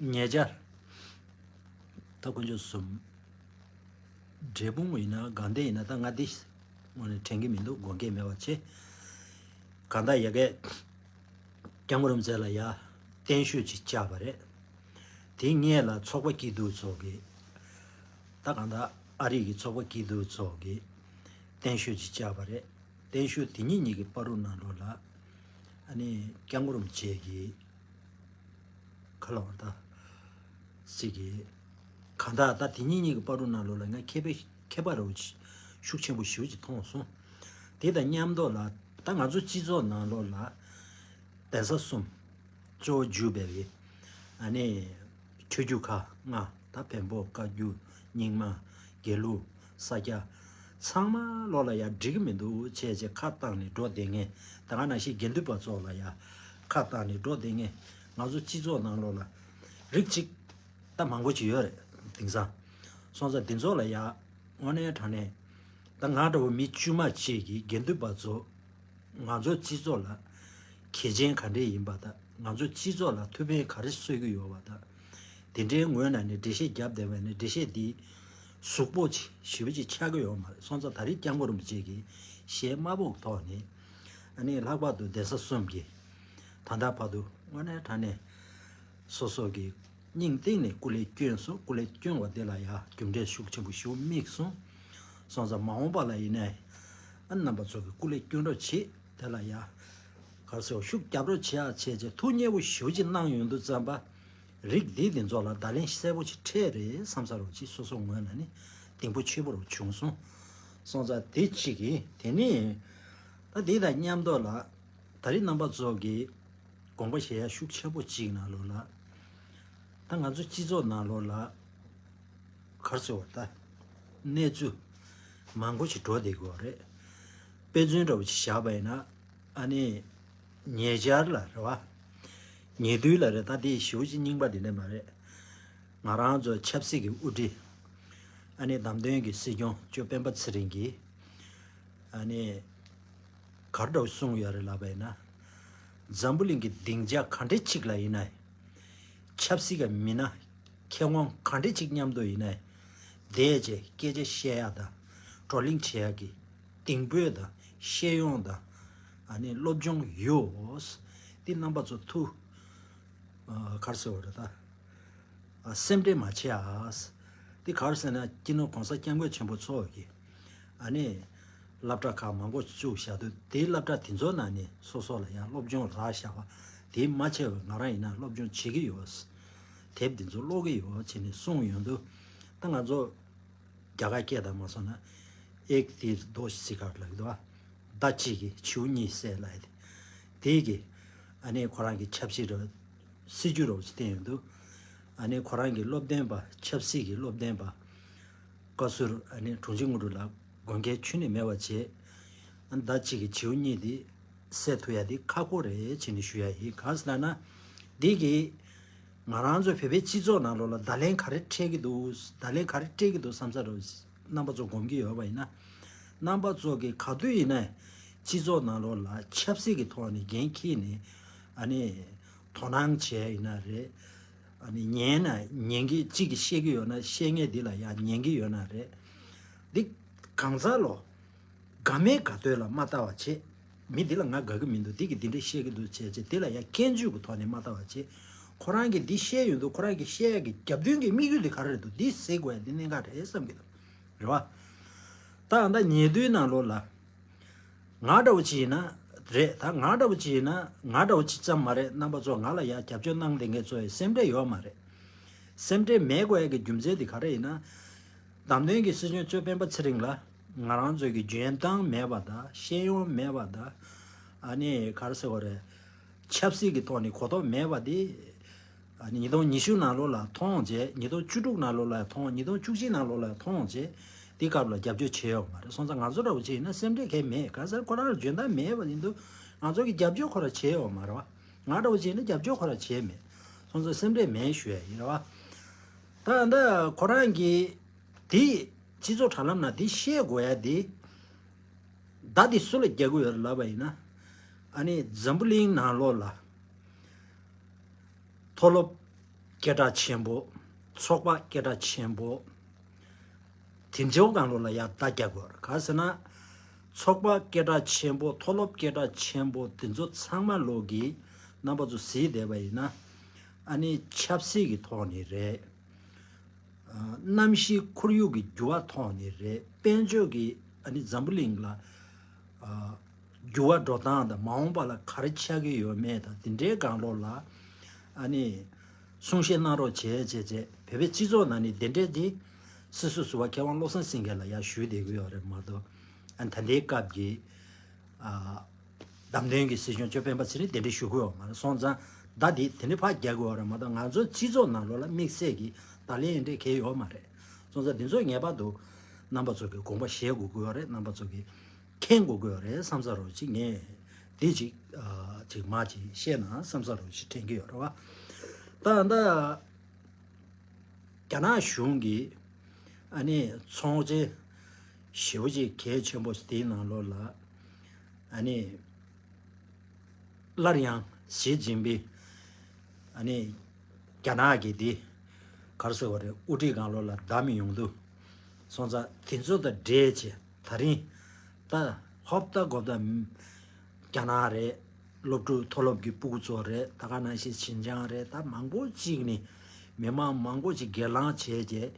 ཉེ་ཆར་ད་དཀོན་མཆོག་གསུམ། འབྲས་སྤུངས་ཡིན་ན་དགའ་ལྡན་ཡིན་ན། ད་ང་འདི་དངོས་གནས་དྲན་གྱི་མི་འདུག་དགོངས་འགལ་མེད་པ་བྱེད། གང་ལྟར་ཡ་གི་སྐྱབས་མགོན་རིན་པོ་ཆེ་ལ་ཡ་བརྟན་བཞུགས་ཅིག་བཅར་བ་རེད། དེ་སྔོན་ལ་ཚོགས་པ་སྐྱིད་སྡུག་ཚོགས་ཀྱི། ད་གང་ལྟར་ཨ་རི་གི་ཚོགས་པ་སྐྱིད་སྡུག་ཚོགས་ཀྱི་བརྟན་བཞུགས་ཅིག་བཅར་བ་རེད། བརྟན་བཞུགས་དེ་ཉིད་ཉིད་ཀྱི་བར་དུ་ནང་ལོགས་ལ་ཨ་ནི་སྐྱབས་མགོན་རིན་པོ་ཆེ་གི་ཁ་ལོ་བ་ད་ཅིག་གི་གང་ལྟར་ད་དེ་ཉིད་ཉིད་ཀྱི་བར་དུ་ནང་ལོགས་ལ་ང་མཁས་པའི་མཁས་པ་རུ་ཤུགས་ཆེན་པོ་ཞེ་པོ་ཅིག་མཐོང་སོང་། དེ་དང་མཉམ་དུ་ལ་ད་ང་ཚོ་སྤྱི་ཚོགས་ནང་ལོགས་ལ་གདན་ས་གསུམ་གཙོ་བོ་བརྒྱུད་པའི་ཨ་ནི་ཆོས་བརྒྱུད་ཁག་ལྔ། ད་བོན་པོ་བཀའ་བརྒྱུད་རྙིང་མ་དགེ་ལུགས་ས་སྐྱ་ཚང་མ་ལོགས་ལ་ཡ་འགྲིག་གི་མི་འདུག་བྱས་བྱས་ཁ་བཏང་ནས་འགྲོ་བསྡད་མཁན། ད་ག་ནང་བཞིན་དགེ་འདུན་པ་ཚོ་ལ་ཡ་ཁ་བཏང་ནས་འགྲོ་བསྡད་མཁན། ང་ཚོ་སྤྱི་ཚོགས་ནང་ལོགས་ལ་རིགས་གཅིག་ད་མང་པོ་ཅིག་ཡོད་རེད། དེང་སང་སོང་ཙང་དེ་ཚོ་ལ་ཡ་དངོས་གནས་དྲང་གནས་ད་ང་འདྲ་བོ་མི་དཀྱུས་མ་ཅིག་གིས་དགེ་འདུན་པ་ཚོ་ང་ཚོ་སྤྱི་ཚོགས་ལ་གལ་ཆེན་ག་འདྲས་ཡིན་པ་དང་། ང་ཚོ་སྤྱི་ཚོགས་ལ་ཐུགས་ཕན་ག་རེ་གསོས་ཀྱི་ཡོད་པ་དང་། དེ་འདྲའི་ངོས་ནས་ནས་འགྲེལ་བཤད་བརྒྱབ་བསྡད་པ་ནི་འགྲེལ་བཤད་འདི་གཟུགས་པོ་ཅིག་ཞེ་པོ་ཅིག་ཆགས་ཀྱི་ཡོད་མ་རེད། སོང་ཙང་ད་རེས་སྐྱབས་མགོན་རིན་པོ་ཆེ་གིས་ཞལ་དམར་པོ་གི་ཐོག་ནས་ཨ་ནི་ལྷག་པར་དུ་གདན་ས་གསུམ་གྱི་ད་ལྟ་བར་དུ་དངོས་གནས་དྲང་གནས་སོ་སོ་གི་སྙིང་གཏིང་ནས་སྐུ་ལས་བསྐྱོན་སོང་། སྐུ་ལས་བསྐྱོན་པ་དེ་ལ་ཡང་རྒྱུ་འབྲས་ཤུགས་ཆེན་པོ་ཞིག་དམིགས་སོང་། སོང་ཙང་མ་འོངས་པ་ལ་ཡིན་ནའི་ཨ་རྣམ་པ་ཚོ་གི་སྐུ་ལས་བསྐྱོན་རོགས་བྱེད། དེ་ལ་ཡང་ག་རེ་ཟེར་ཤུགས་རྒྱབ་རོགས་བྱེད་ཨ་བྱས་བྱས་ཐུགས་མཉེས་པོ་ཞེ་པོ་ཅིག་གནང་ཡོང་དུས་ཙམ་པ་རིགས་འདི་འདི་ཚོ་ལ་བརྡ་ལན་གསལ་པོ་ཅིག་འཕྲད་རེད་བསམ་ས་རོགས་ཅིག་སོ་སོ་ངོས་ནས་ནི་གདེང་སྤོབས་ཆེ་པོ་རུ་བྱུང་སོང་། སོང་ཙང་དེ་གཅིག་གིས་དེ་ནས་ད་འདི་དང་མཉམ་དུ་ལ་ད་རེས་རྣམ་པ་ཚོ་གི་དགོངས་པ་བཞེས་ཡ་ཤུགས་ཆེན་པོ་གཅིག་ནང་ལོགས་ལ། ད་ང་ཚོ་སྤྱི་ཚོགས་ནང་ལོགས་ལ་ག་རེ་ཟེར་བ་ད་གནས་ཚུལ་མང་པོ་ཞིག་འགྲོ་བསྡད་ཀྱི་ཡོད་རེད། དཔེ་མཚོན་འདྲ་བོ་ཞིག་བཞག་པ་ཡིན་ན་ཨ་ནི་ཉེ་ཆར་ལ་རེད་བ། ཉེ་དུས་ལ་རེད། ད་དེ་ཞེ་པོ་ཅིག་རྙིང་པ་དེ་འདྲ་མ་རེད། ང་རང་ཚོ་ཆབ་སྲིད་ཀྱི་དབུ་ཁྲིད་ཨ་ནི་བདམས་ཐོན་གྱི་སྲིད་སྐྱོང་ཇོ་སྤེན་པ་ཚེ་རིང་གིས་ཨ་ནི་ག་རེ་འདྲ་བོ་གསུངས་ཡོད་རེད་ལབ་པ་ཡིན་ན། འཛམ་བུ་གླིང་གི་སྡིངས་ཆ་ག་འདྲ་ཅིག་ལ་ཡིན་ན་ཆབ་སྲིད་ཀྱི་མི་སྣ་མཁས་དབང་ག་འདྲ་ཅིག་མཉམ་དུ་ཡིན་ན་བསྡད་བྱས་སྐད་ཆ་བཤད་ཡག་དང་བགྲོ་གླེང་བྱེད་ཡག་གི་གདེང་སྤོབས་དང་ཤེས་ཡོན་དང་ཨ་ནི་སློབ་སྦྱོང་ཡོད། འདི་རྣམ་པ་ཚོ་ཐུགས་ཨ་ག་རེ་ཟེར་བ་རེད་ད། ཨ་སེམས་ཁྲལ་མ་བྱེད་ཨ། འདི་ག་རེ་ཟེར་ན་སྤྱི་ནོར་གོང་ས་སྐྱབས་མགོན་ཆེན་པོ་མཆོག་གིས་ཨ་ནི་སློབ་གྲྭ་ཁག་མང་པོ་བཙུགས་བཞག་དུས་དེའི་སློབ་གྲྭ་དེ་ཚོ་ནང་ནས་སོ་སོ་ལ་ཡང་སློབ་སྦྱོང་རག་བཞག་པ་དེ་མ་བྱས་པར་ང་རང་ཡིན་ན་སློབ་སྦྱོང་བྱེད་ཀྱི་ཡོད། དེབ་འདི་ཚོ་ཀློག་གི་ཡོད་བྱས་ནས་གསུངས་ཡོང་དུས་ད་ང་ཚོ་རྒྱ་གར་སྐད་དང་མ་སོང་ན་ཨེག་ཏིར་དོ་ཤི་སི་ཀར་ལབ་ཀྱི་འདུག་བ། ཟླ་གཅིག་གི་བྱིའུ་གཉིས་བསད་ལབ་ཡ་དེ། དེ་གི་ཨ་ནི་ཁོ་རང་གི་ཆབ་སྲིད་རོ་སྲིད་ཇུས་རོ་ཅིག་བསྟན་ཡོང་དུས། ཨ་ནི་ཁོ་རང་གི་སློབ་སྟོན་པ་ཆབ་སྲིད་ཀྱི་སློབ་སྟོན་པ་བཀའ་ཟུར་ཨ་ནི་དྲུང་ཆེ་དངོས་གྲུབ་ལགས་དགོངས་འགལ་ཁྱོན་ནས་མེད་པ་བྱས། ཨ་ནི་ཟླ་གཅིག་གི་བྱིའུ་གཉིས་དེ་བསད་ཐུབ་ཡ་དེ་ཁག་པོ་རེད་བྱས་ནས་ཞུ་ཡ་ཡིན། གང་ཟེར་ན་འདི་གི་ང་རང་ཚོ་བོད་པའི་སྤྱི་ཚོགས་ནང་ལོགས་ལ་བརྡ་ལན་ག་རེ་སྤྲད་ཀྱི་འདུག་བརྡ་ལན་ག་རེ་སྤྲད་ཀྱི་འདུག་བསམ་ས་རོ། རྣམ་པ་ཚོ་སྒོམ་གྱི་ཡོད་པ་ཡིན་ན། རྣམ་པ་ཚོ་གིས་ག་དུས་ཡིན་ན་སྤྱི་ཚོགས་ནང་ལོགས་ལ་ཆབ་སྲིད་ཀྱི་ཐོག་ནས་འགན་འཁྱེར་ནས་ཨ་ནི་དོ་སྣང་བྱས་ཡིན་ན་རེད། ཨ་ནི་ཉན་ན་ཉན་གྱི་གཅིག་གིས་བཤད་ཀྱི་ཡོད་ན་བཤད་མཁན་འདི་ལ་ཡང་ཉན་གྱི་ཡོད་ན་རེད། འདི་གང་ཟག་ལོ། དགའ་མེད་དགའ་ཐོས་ལ་མ་ལྟ་བ་བྱེད། མི་འདི་ལ་ང་དགའ་གི་མི་འདུག་འདི་གིས་འདི་འདྲ་བཤད་ཀྱི་འདུག་བྱས་བྱས་དེ་ལ་ཡང་སྐྱོན་བརྗོད་ཀྱི་ཐོག་ནས་མ་ལྟ་བ་བྱེད། ཁོ་རང་གིས་འདི་བཤད་ཡོང་དུས་ཁོ་རང་གིས་བཤད་ཡག་གི་རྒྱབ་མདུན་གྱི་དམིགས་ཡུལ་འདི་ག་རེ་རེད་འདུག་འདི་གཟིགས་དགོས་ཡ་འདི་གནད་འགག་རེད་བསམ་གྱི་འདུག་རེད་བ། ད་ད་ཉེ་དུས་ནང་ལོགས་ལ། ང་འདྲ་བོ་ཅིག་ཡིན་ན། རེད་ད་ང་འདྲ་བོ་ཅིག་ཡིན་ན་ང་འདྲ་བོ་ཅིག་ཙམ་མ་རེད། རྣམ་པ་ཚོ་ང་ལ་ཡ་རྒྱབ་སྐྱོར་གནང་བསྡད་མཁན་ཚོ་ཡི་སེམས་ཁྲལ་ཡོད་མ་རེད། སེམས་ཁྲལ་མེད་དགོས་ཡ་གི་རྒྱུ་མཚན་དེ་ག་རེ་ཡིན་ན། བདམས་ཐོན་གྱི་སྲིད་སྐྱོང་གཙོས་སྤེན་པ་ཚེ་རིང་ལ་ང་རང་ཚོ་གི་འཇོན་ཐང་མེད་པ་དང་ཤེས་ཡོན་མེད་པ་དང་། ཨ་ནི་ག་རེ་ཟེར་དགོས་རེད། ཆབ་སྲིད་ཀྱི་ཐོག་ནས་གོ་རྟོགས་མེད་པ་དེ། ཉིས་སྟོང་ཉི་ཤུ་ནང་ལོགས་ལ་མཐོང་རྗེས་ཉིས་སྟོང་བཅུ་དྲུག་ནང་ལོགས་ལ་མཐོང་ཉིས་སྟོང་བཅུ་གཅིག་ནང་ལོགས་ལ་མཐོང་རྗེས་དེ་སྐབས་ལ་རྒྱབ་སྐྱོར་བྱས་ཡོད་མ་རེད། སོང་ཙང་ང་ཚོ་འདྲ་བོ་བྱས་ཡིན་ན་སེམས་ཁྲལ་གང་ཡང་མེད། གང་ཟེར་ཁོ་རང་ལ་འཇོན་ཐང་མེད་པ་ཡིན་དུས་ང་ཚོ་གི་རྒྱབ་སྐྱོར་ཁོ་རང་བྱས་ཡོད་མ་རེད་བ། ང་འདྲ་བོ་བྱས་ཡིན་ན་རྒྱབ་སྐྱོར་ཁོ་རང་བྱས་མེད། སོང་ཙང་སེམས་ཁྲལ་མེད་ཞུ་ཡ་ཡིན་རེད་བ། ད་ད་ཁོ་རང་གིས་དེ་སྤྱི་ཚོགས་དྲ་ལམ་ན་དེ་བཤད་དགོས་ཡ་དེ། བརྡ་དེ་སུ་ལ་རྒྱག་གི་ཡོད་རེད་ལབ་པ་ཡིན་ན། ཨ་ནི་འཛམ་བུ་གླིང་ནང་ལོགས་ལ། མཐོ་སློབ་སྐད་གྲགས་ཆེན་པོ། ཚོགས་པ་སྐད་གྲགས་ཆེན་པོ། དེ་ཚོའི་སྒང་ལོགས་ལ་ཡར་བརྡ་རྒྱག་དགོས་རེད། ག་རེ་ཟེར་ན། ཚོགས་པ་སྐད་གྲགས་ཆེན་པོ་མཐོ་སློབ་སྐད་གྲགས་ཆེན་པོ་དེ་ཚོ་ཚང་མ་ལོག་གིས་རྣམ་པ་ཚོ་གཟིགས་བསྡད་པ་ཡིན་ན། ཨ་ནི་ཆབ་སྲིད་ཀྱི་ཐོག་ནས་རེད། གནམ་གཤིས་ཁོར་ཡུག་གི་འགྱུར་བ་ཐོག་ནས་རེད། དཔལ་འབྱོར་གྱི་ཨ་ནི་འཛམ་བུ་གླིང་ལ་འགྱུར་བ་འགྲོ་སྟངས་དང་མ་འོངས་པ་ལ་ག་རེ་ཆགས་ཀྱི་ཡོད་མེད་དང་དེ་འདྲའི་སྒང་ལོགས་ལ་ཨ་ནི་གསུང་བཤད་གནང་རོགས་བྱས་བྱས་བྱས་བོད་པའི་སྤྱི་ཚོགས་ནང་ནས་དེ་འདྲའི་དེ་སྲིད་ཟུར་ཟུར་པ་མཁས་དབང་བློ་བཟང་སེང་གེ་ལ་ཡར་ཞུས་བསྡད་ཀྱི་ཡོད་རེད་མ་གཏོགས་ཨ་ནི་ད་ལྟའི་སྐབས་ཀྱི་བདམས་ཐོན་གྱི་སྲིད་སྐྱོང་གཙོས་སྤེན་པ་ཚེ་རིང་དེ་འདྲ་ཞུ་གི་ཡོད་མ་རེད། སོང་ཙང་བརྡ་དེ་དེ་འདྲ་ཕར་རྒྱག་གི་ཡོད་རེད་མ་གཏོགས་ང་ཚོ་སྤྱི་ཚོགས་ནང་ལོགས་ལ་དམིགས་བསལ་གྱི་བརྡ་ལན་འདྲ་གང་ཡང་ཡོད་མ་རེད། སོང་ཙང་དེ་ཚོ་ངེས་པར་དུ་རྣམ་པ་ཚོ་གིས་དགོངས་པ་བཞེས་དགོས་ཀྱི་ཡོད་རེད། རྣམ་པ་ཚོ་གིས་མཁྱེན་དགོས་ཀྱི་ཡོད་རེད་བསམ་ས་རོགས་ཅིག་ངས་འདི་ཅིག་ཅིག་མ་ཅིག་བཤད་ན་བསམ་ས་རོགས་ཅིག་དྲན་གྱི་ཡོད་རེད་བ། ད་ད། རྒྱ་ནག་གཞུང་གིས་ཨ་ནི་ཚོང་ཆེན་ཞེ་པོ་ཅིག་གལ་ཆེན་པོ་ཞིག་དེའི་ནང་ལོགས་ལ་ཨ་ནི་སླར་ཡང་ཞི་ཅིན་ཕིང་ཨ་ནི་རྒྱ་ནག་གི་དེ་ག་རེ་ཟེར་བ་རེད། དབུ་ཁྲིད་སྒང་ལོགས་ལ་བདམས་ཡོང་དུས་སོང་ཙང་དེ་ཚོ་དང་འབྲེལ་བྱས་ད་རིང་ད་ཧོབ་ད་གོབ་ད་རྒྱ་ནག་རེད། སློབ་ཕྲུག་མཐོ་སློབ་ཀྱི་སྤུ་གུ་ཚོ་རེད། ད་ག་ནང་བཞིན་ཞིན་ཅང་རེད། ད་མང་པོ་ཅིག་ནི་མི་མང་མང་པོ་ཅིག་སྒེར་ལངས་བྱས་རྗེས་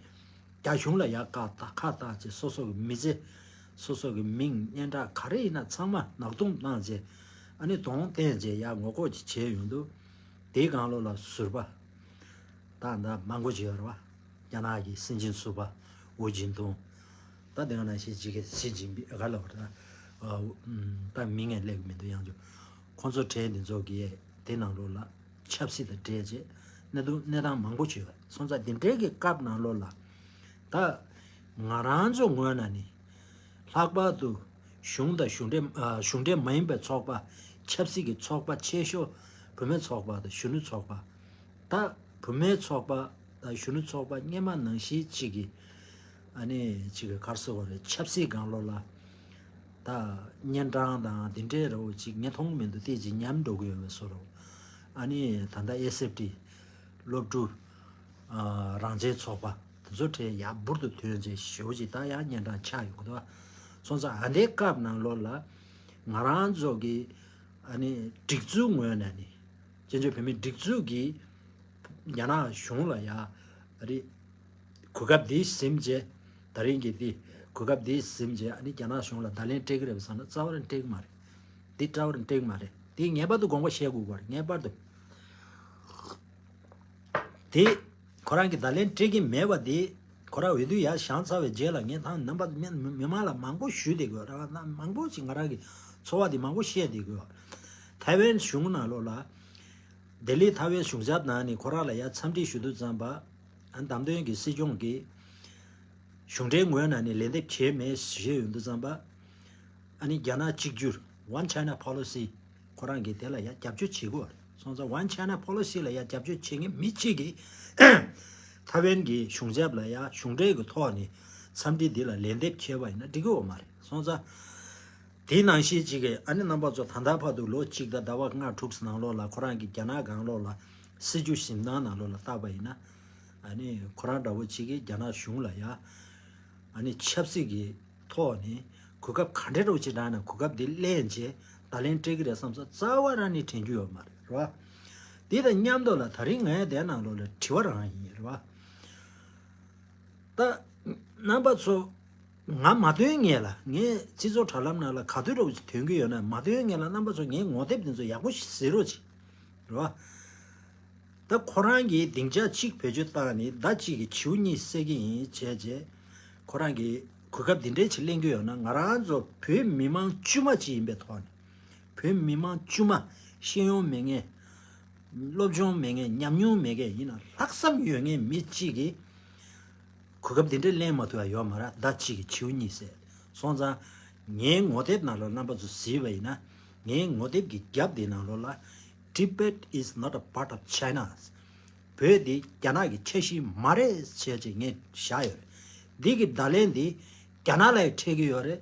རྒྱ་གཞུང་ལ་ཡར་བཀའ་བཏགས་ཁ་བཏགས་བྱས་སོ་སོ་གི་མི་ཚེ་སོ་སོ་གི་མིང་སྙན་གྲགས་ག་རེ་ཡིན་ན་ཚང་མ་ནག་སྟོང་བཏང་བྱས་ཨ་ནི་གདོང་བསྟན་བྱས་ཡར་ངོ་ལྐོག་ཅིག་བྱས་ཡོང་དུས་དེའི་སྒང་ལོགས་ལ་ཟུར་པ་ད་ད་མང་པོ་ཅིག་ཡོད་རེད་བ། རྒྱ་ནག་གི་སྲིད་འཛིན་ཟུར་པ་ཝུ་ཇིན་ཏུང་། ད་དེ་ག་ནང་བཞིན་ཅིག་གི་ཞི་ཅིན་ཕིང་ག་ལབ་པ་རེད། ད་མིང་ངས་སླེབས་ཀྱི་མི་འདུག་ཡང་ཅུ་ཁོང་ཚོ་གྲས་འདི་ཚོ་གིས་དེ་ནང་ལོགས་ལ་ཆབ་སྲིད་དང་འབྲེལ་བྱས་གནད་དོན་གནས་སྟངས་མང་པོ་བྱུང་བ་སོང་ཙང་འདི་འདྲའི་གི་སྐབས་ནང་ལོགས་ལ་ད་ང་རང་ཚོ་ངོས་ནས་ནི་ལྷག་པར་དུ་གཞུང་དང་གཞུང་འབྲེལ་གཞུང་འབྲེལ་མ་ཡིན་པའི་ཚོགས་པ་ཆབ་སྲིད་ཀྱི་ཚོགས་པ་ཆེ་ཤོས་བུད་མེད་ཚོགས་པ་དང་གཞོན་ནུ་ཚོགས་པ། ད་བུད་མེད་ཚོགས་པ་དང་གཞོན་ནུ་ཚོགས་པ་སྔོན་མ་ནང་བཞིན་གཅིག་གིས་ཨ་ནི་གཅིག་གི་ག་རེ་ཟེར་དགོས་རེད། ཆབ་སྲིད་སྒང་ལོགས་ལ་ད་གཉན་འཕྲང་དང་འདི་འདྲའི་རེ་བ་ཅིག་ངས་མཐོང་གི་མི་འདུག་སྟེ་ཅིག་ཉམས་འགྲོ་གི་ཡོད་པའི་བཟོ་འདྲ། ཨ་ནི་ད་ལྟ་ཨེ་སི་ཨེཕ་ཊི་སློབ་ཕྲུག་རང་བཙན་ཚོགས་པ་དེ་ཚོ་གྲས་ཡར་འབུར་དུ་ཐོན་རྗེས་ཞེ་པོ་ཅིག་ད་ཡང་གཉན་འཕྲང་ཆགས་ཡོང་གི་འདུག་སོང་ཙང་ཨ་འདའི་སྐབས་ནང་ལོགས་ལ་ང་རང་ཚོ་གི་ཨ་ནི་སྒྲིག་འཛུགས་ངོས་ནས་ནི། བཙན་བྱོལ་བོད་མིའི་སྒྲིག་འཛུགས་ཀྱིས་རྒྱ་ནག་གཞུང་ལ་ཡ་ཨ་རི་གོ་སྐབས་འདི་ཟིན་རྗེས་ད་རིང་གི་འདི་གོ་སྐབས་འདི་ཟིན་རྗེས་ཨ་ནི་རྒྱ་ནག་གཞུང་ལ་བརྡ་ལན་སྤྲད་ཀྱི་རེད་བསམ་ན་རྩ་བ་རང་སྤྲད་ཀྱི་མ་རེད། འདི་རྩ་བ་རང་སྤྲད་ཀྱི་མ་རེད། འདི་ངེས་པར་དུ་དགོངས་པ་བཞེས་དགོས་པ་རེད། ངེས་པར་དུ། དེ་ཁོ་རང་གིས་བརྡ་ལན་སྤྲད་ཀྱི་མེད་པ་དེ་ཁོ་རང་འོས་བསྡུ་ཡར་བཞེངས་ཚར་བའི་རྗེས་ལ་ངས་ད་རྣམ་པ་མི་མི་མང་ལ་མང་པོ་ཞུས་བསྡད་དགོས་ར་ན་མང་པོ་ཞིག་ང་རང་གི་ཚོར་བ་དེ་མང་པོ་བཤད་བསྡད་དགོས། ཐའེ་ཝན་གཞུང་ནང་ལོགས་ལ་ལྡི་ལི་ཐའེ་ཝན་གཞུང་ཚབ་ནང་ནས་ཁོ་རང་ལ་ཡར་འཚམས་འདྲི་ཞུ་དུས་ཙམ་པ་ཨ་བདམས་ཐོན་གྱི་སྲིད་སྐྱོང་གིས་གཞུང་འབྲེལ་ངོས་ནས་ནས་ལན་འདེབས་བྱས་མེད་ཞེས་ཡོང་དུས་ཙམ་པ། ཨ་ནི་རྒྱ་ནག་གཅིག་གྱུར་One China Policy ཁོ་རང་གིས་དེ་ལ་ཡང་རྒྱབ་སྐྱོར་བྱེད་དགོས་རེད། སོང་ཙང་One China Policy ལ་ཡང་རྒྱབ་སྐྱོར་བྱེད་མཁན་མི་གཅིག་གིས་ཐའེ་ཝན་གྱི་གཞུང་ཚབ་ལ་ཡང་གཞུང་འབྲེལ་གྱི་ཐོག་ནས་འཚམས་འདྲི་འདི་ལ་ལན་འདེབས་བྱས་པ་ཡིན་ན་འགྲིག་གི་ཡོད་མ་རེད། སོང་ཙང་དེའི་ནང་བཞིན་གཅིག་གིས་ཨ་ནི་རྣམ་པ་ཚོ་ད་ལྟ་བར་དུ་ལོ་གཅིག་དང་ཟླ་བ་ལྔ་དྲུག་ནང་ལོགས་ལ་ཁོ་རང་གིས་རྒྱ་ནག་སྒང་ལོགས་ལ་སྲིད་བྱུས་འཛིན་སྟངས་ནང་ལོགས་ལ་བལྟས་པ་ཡིན་ན་ཨ་ནི་ཁོ་རང་འདྲ་བོ་གཅིག་གིས་རྒྱ་ནག་གཞུང་ལ་ཡང་ཨ་ནི་ཆབ་སྲིད་ཀྱི་ཐོག་ནས་ གོ་སྐབས་ག་འདྲ་རོགས་ཅིག་རག་ན་གོ་སྐབས་འདི་ལེན་བྱས་བརྡ་ལན་སྤྲད་ཀྱི་རེད་བསམ་ས་རྩ་བ་རང་ནས་དྲན་རྒྱུ་ཡོད་མ་རེད། རེད་བ། འདི་དང་མཉམ་དུ་ལ་ད་རིང་ངས་དེ་ནང་ལོགས་ལ་དྲི་བ་རང་ཡིན། རེད་བ། ད་རྣམ་པ་ཚོ་ང་མ་འདོན་ངེས་ལ། ངས་སྤྱི་ཚོགས་དྲ་ལམ་ནང་ལ་ག་དུས་རོགས་ཅིག་འདོན་གྱི་ཡོད་ན། མ་འདོན་ངེས་ལ་རྣམ་པ་ཚོ་ངའི་ངོ་དེབ་འདི་ཚོ་ཡག་པོ་ཞིག་གཟིགས་རོགས་ཅིག། རེད་བ། ད་ཁོ་རང་གིས་སྡིངས་ཆ་གཅིག་བེད་སྤྱོད་བཏང་ནས་མདའ་གཅིག་གིས་བྱིའུ་གཉིས་བསད་ཀྱི་ཡིན་བྱས་རྗེས། ཁོ་རང་གིས་གོ་སྐབས་འདི་འདྲའི་ཅིག་ལེན་གྱི་ཡོད་ན། ང་རང་ཚོ་བོད་མི་མང་དཀྱུས་མ་ཅིག་ཡིན་པའི་ཐོག་ནས། བོད་མི་མང་དཀྱུས་མ། ཤེས་ཡོན་མེད་མཁན། སློབ་སྦྱོང་མེད་མཁན། ཉམས་མྱོང་མེད་མཁན་ཡིན་ན་ལྷག་བསམ་ཡོད་མཁན་མི་གཅིག་གིས་གོ་སྐབས་འདི་འདྲ་ལེན་མ་ཐུབ་པ་ཡོད་མ་རེད། མདའ་གཅིག་གིས་བྱིའུ་གཉིས་བསད། སོང་ཙང་ངའི་ངོ་དེབ་ནང་ལ་རྣམ་པ་ཚོ་གཟིགས་པ་ཡིན་ན། ངའི་ངོ་དེབ་ཀྱི་རྒྱབ་དེ་ནང་ལོགས་ལ། Tibet is not a part of China. བོད་འདི་རྒྱ་ནག་གི་ཆ་ཤས་མ་རེད་བྱས་བྱས་ངས་བཞག་ཡོད་རེད། འདི་གི་བརྡ་ལན་འདི་རྒྱ་ནག་ལ་ཡང་འཕྲད་ཀྱི་ཡོད་རེད།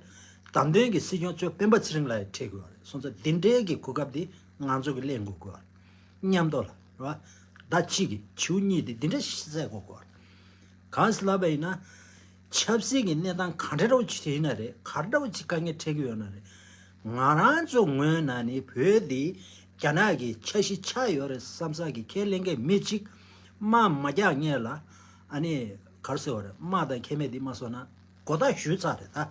བདམས་ཐོན་གྱི་སྲིད་སྐྱོང་གཙོས་སྤེན་པ་ཚེ་རིང་ལ་ཡང་འཕྲད་ཀྱི་ཡོད་རེད། སོང་ཙང་འདི་འདྲའི་གི་གོ་སྐབས་འདི་ང་ཚོ་གི་ལེན་དགོས་ཀྱི་ཡོད་རེད། མཉམ་དུ་ལ་རེད་བ། མདའ་གཅིག་གིས་བྱིའུ་གཉིས་དེ་འདི་འདྲ་ཞིག་བསད་དགོས་ཀྱི་ཡོད་རེད། གང་ཟེར་ལབ་པ་ཡིན་ན། ཆབ་སྲིད་ཀྱི་གནས་སྟངས་ག་འདྲ་འདྲ་བོ་ཅིག་ཡིན་ན་རེད། ག་འདྲ་བོ་ཅིག་དཀའ་ངལ་འཕྲད་ཀྱི་ཡོད་ན་རེད། ང་རང་ཚོ་ངོས་ནས་ནི་བོད་འདི་རྒྱ་ནག་གི་ཆ་ཤས་ཆགས་ཡོད་རེད་བསམ་ས་གི་ཁས་ལེན་མཁན་མི་གཅིག་དམག་མ་རྒྱག་སྔོན་ལ། ཨ་ནི་ག་རེ་ཟེར་བ་རེད། དམག་དང་ཁེ་མེད་འདི་མ་སོང་ན་གོ་བརྡ་ཞུས་ཚར་རེད་ད།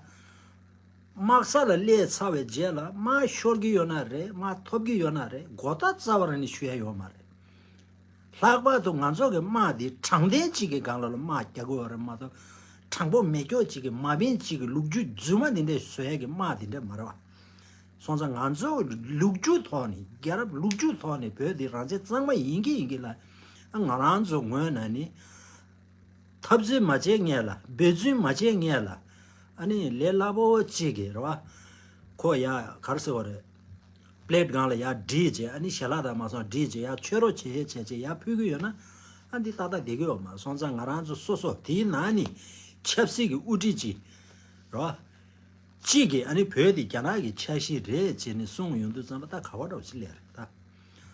དམག་ས་ལ་སླེབས་ཚར་བའི་རྗེས་ལ་དམག་ཤོར་གྱི་ཡོད་ན་རེད། དམག་ཐོབ་ཀྱི་ཡོད་ན་རེད། གོ་བརྡ་རྩ་བ་རང་ནས་ཞུ་ཡ་ཡོད་མ་རེད། ལྷག་པར་དུ་ང་ཚོ་གི་དམག་འདི་དྲང་བདེན་གཅིག་གི་སྒང་ལ་ལ་དམག་རྒྱག་གི་ཡོད་རེད་མ་གཏོགས། དྲང་པོ་མེད་སྐྱོ་གཅིག་གི་དམག་མི་གཅིག་གི་ལོ་རྒྱུས་རྫུན་མ་འདི་འདྲ་བཟོ་ཡ་གི་དམག་འདི་འདྲ་མ་རེད་བ། སོང་ཙང་ང་ཚོ་ལོ་རྒྱུས་ཐོག་ནས། རྒྱལ་རབས་ལོ་རྒྱུས་ཐོག་ནས་བོད་འདི་རང་བཙན་གཙང་མ་ཡིན་གྱི་ཡིན་གྱི་ལ། ང་རང་ཚོ་ངོས་ནས་ནི། འཐབ་རྩོད་མ་བྱས་སྔོན་ལ། འབད་བརྩོན་མ་བྱས་སྔོན་ལ། ཨ་ནི་ལས་སླ་པོ་གཅིག་གིས་རེད་བ། ཁོ་ཡ་ག་རེ་ཟེར་བ་རེད། པླེཊ་སྒང་ལ་ཡར་བསྒྲིལ་བྱས། ཨ་ནི་ཞལ་ལག་དང་མ་སོང་བསྒྲིལ་བྱས། ཡར་མཆོད་རོགས་བྱེད་བྱས་བྱས་ཡར་ཕུལ་གྱི་ཡོད་ན། ཨ་འདི་ཏག་ཏག་བསྡད་ཀྱི་ཡོད་མ་རེད། སོང་ཙང་ང་རང་ཚོ་སོ་སོ་དེའི་ནང་ནས་ཆབ་སྲིད་ཀྱི་དབུ་ཁྲིད་ཅིག་རེད་བ། གཅིག་གིས་ཨ་ནི་བོད་དེ་རྒྱ་ནག་གི་ཆ་ཤས་རེད་ཅེས་ནས་གསུངས་ཡོང་དུས་ཙམ་པ། ད་ག་བ་འདྲ་བོ་ཅིག་སླེབས་རེད་ད།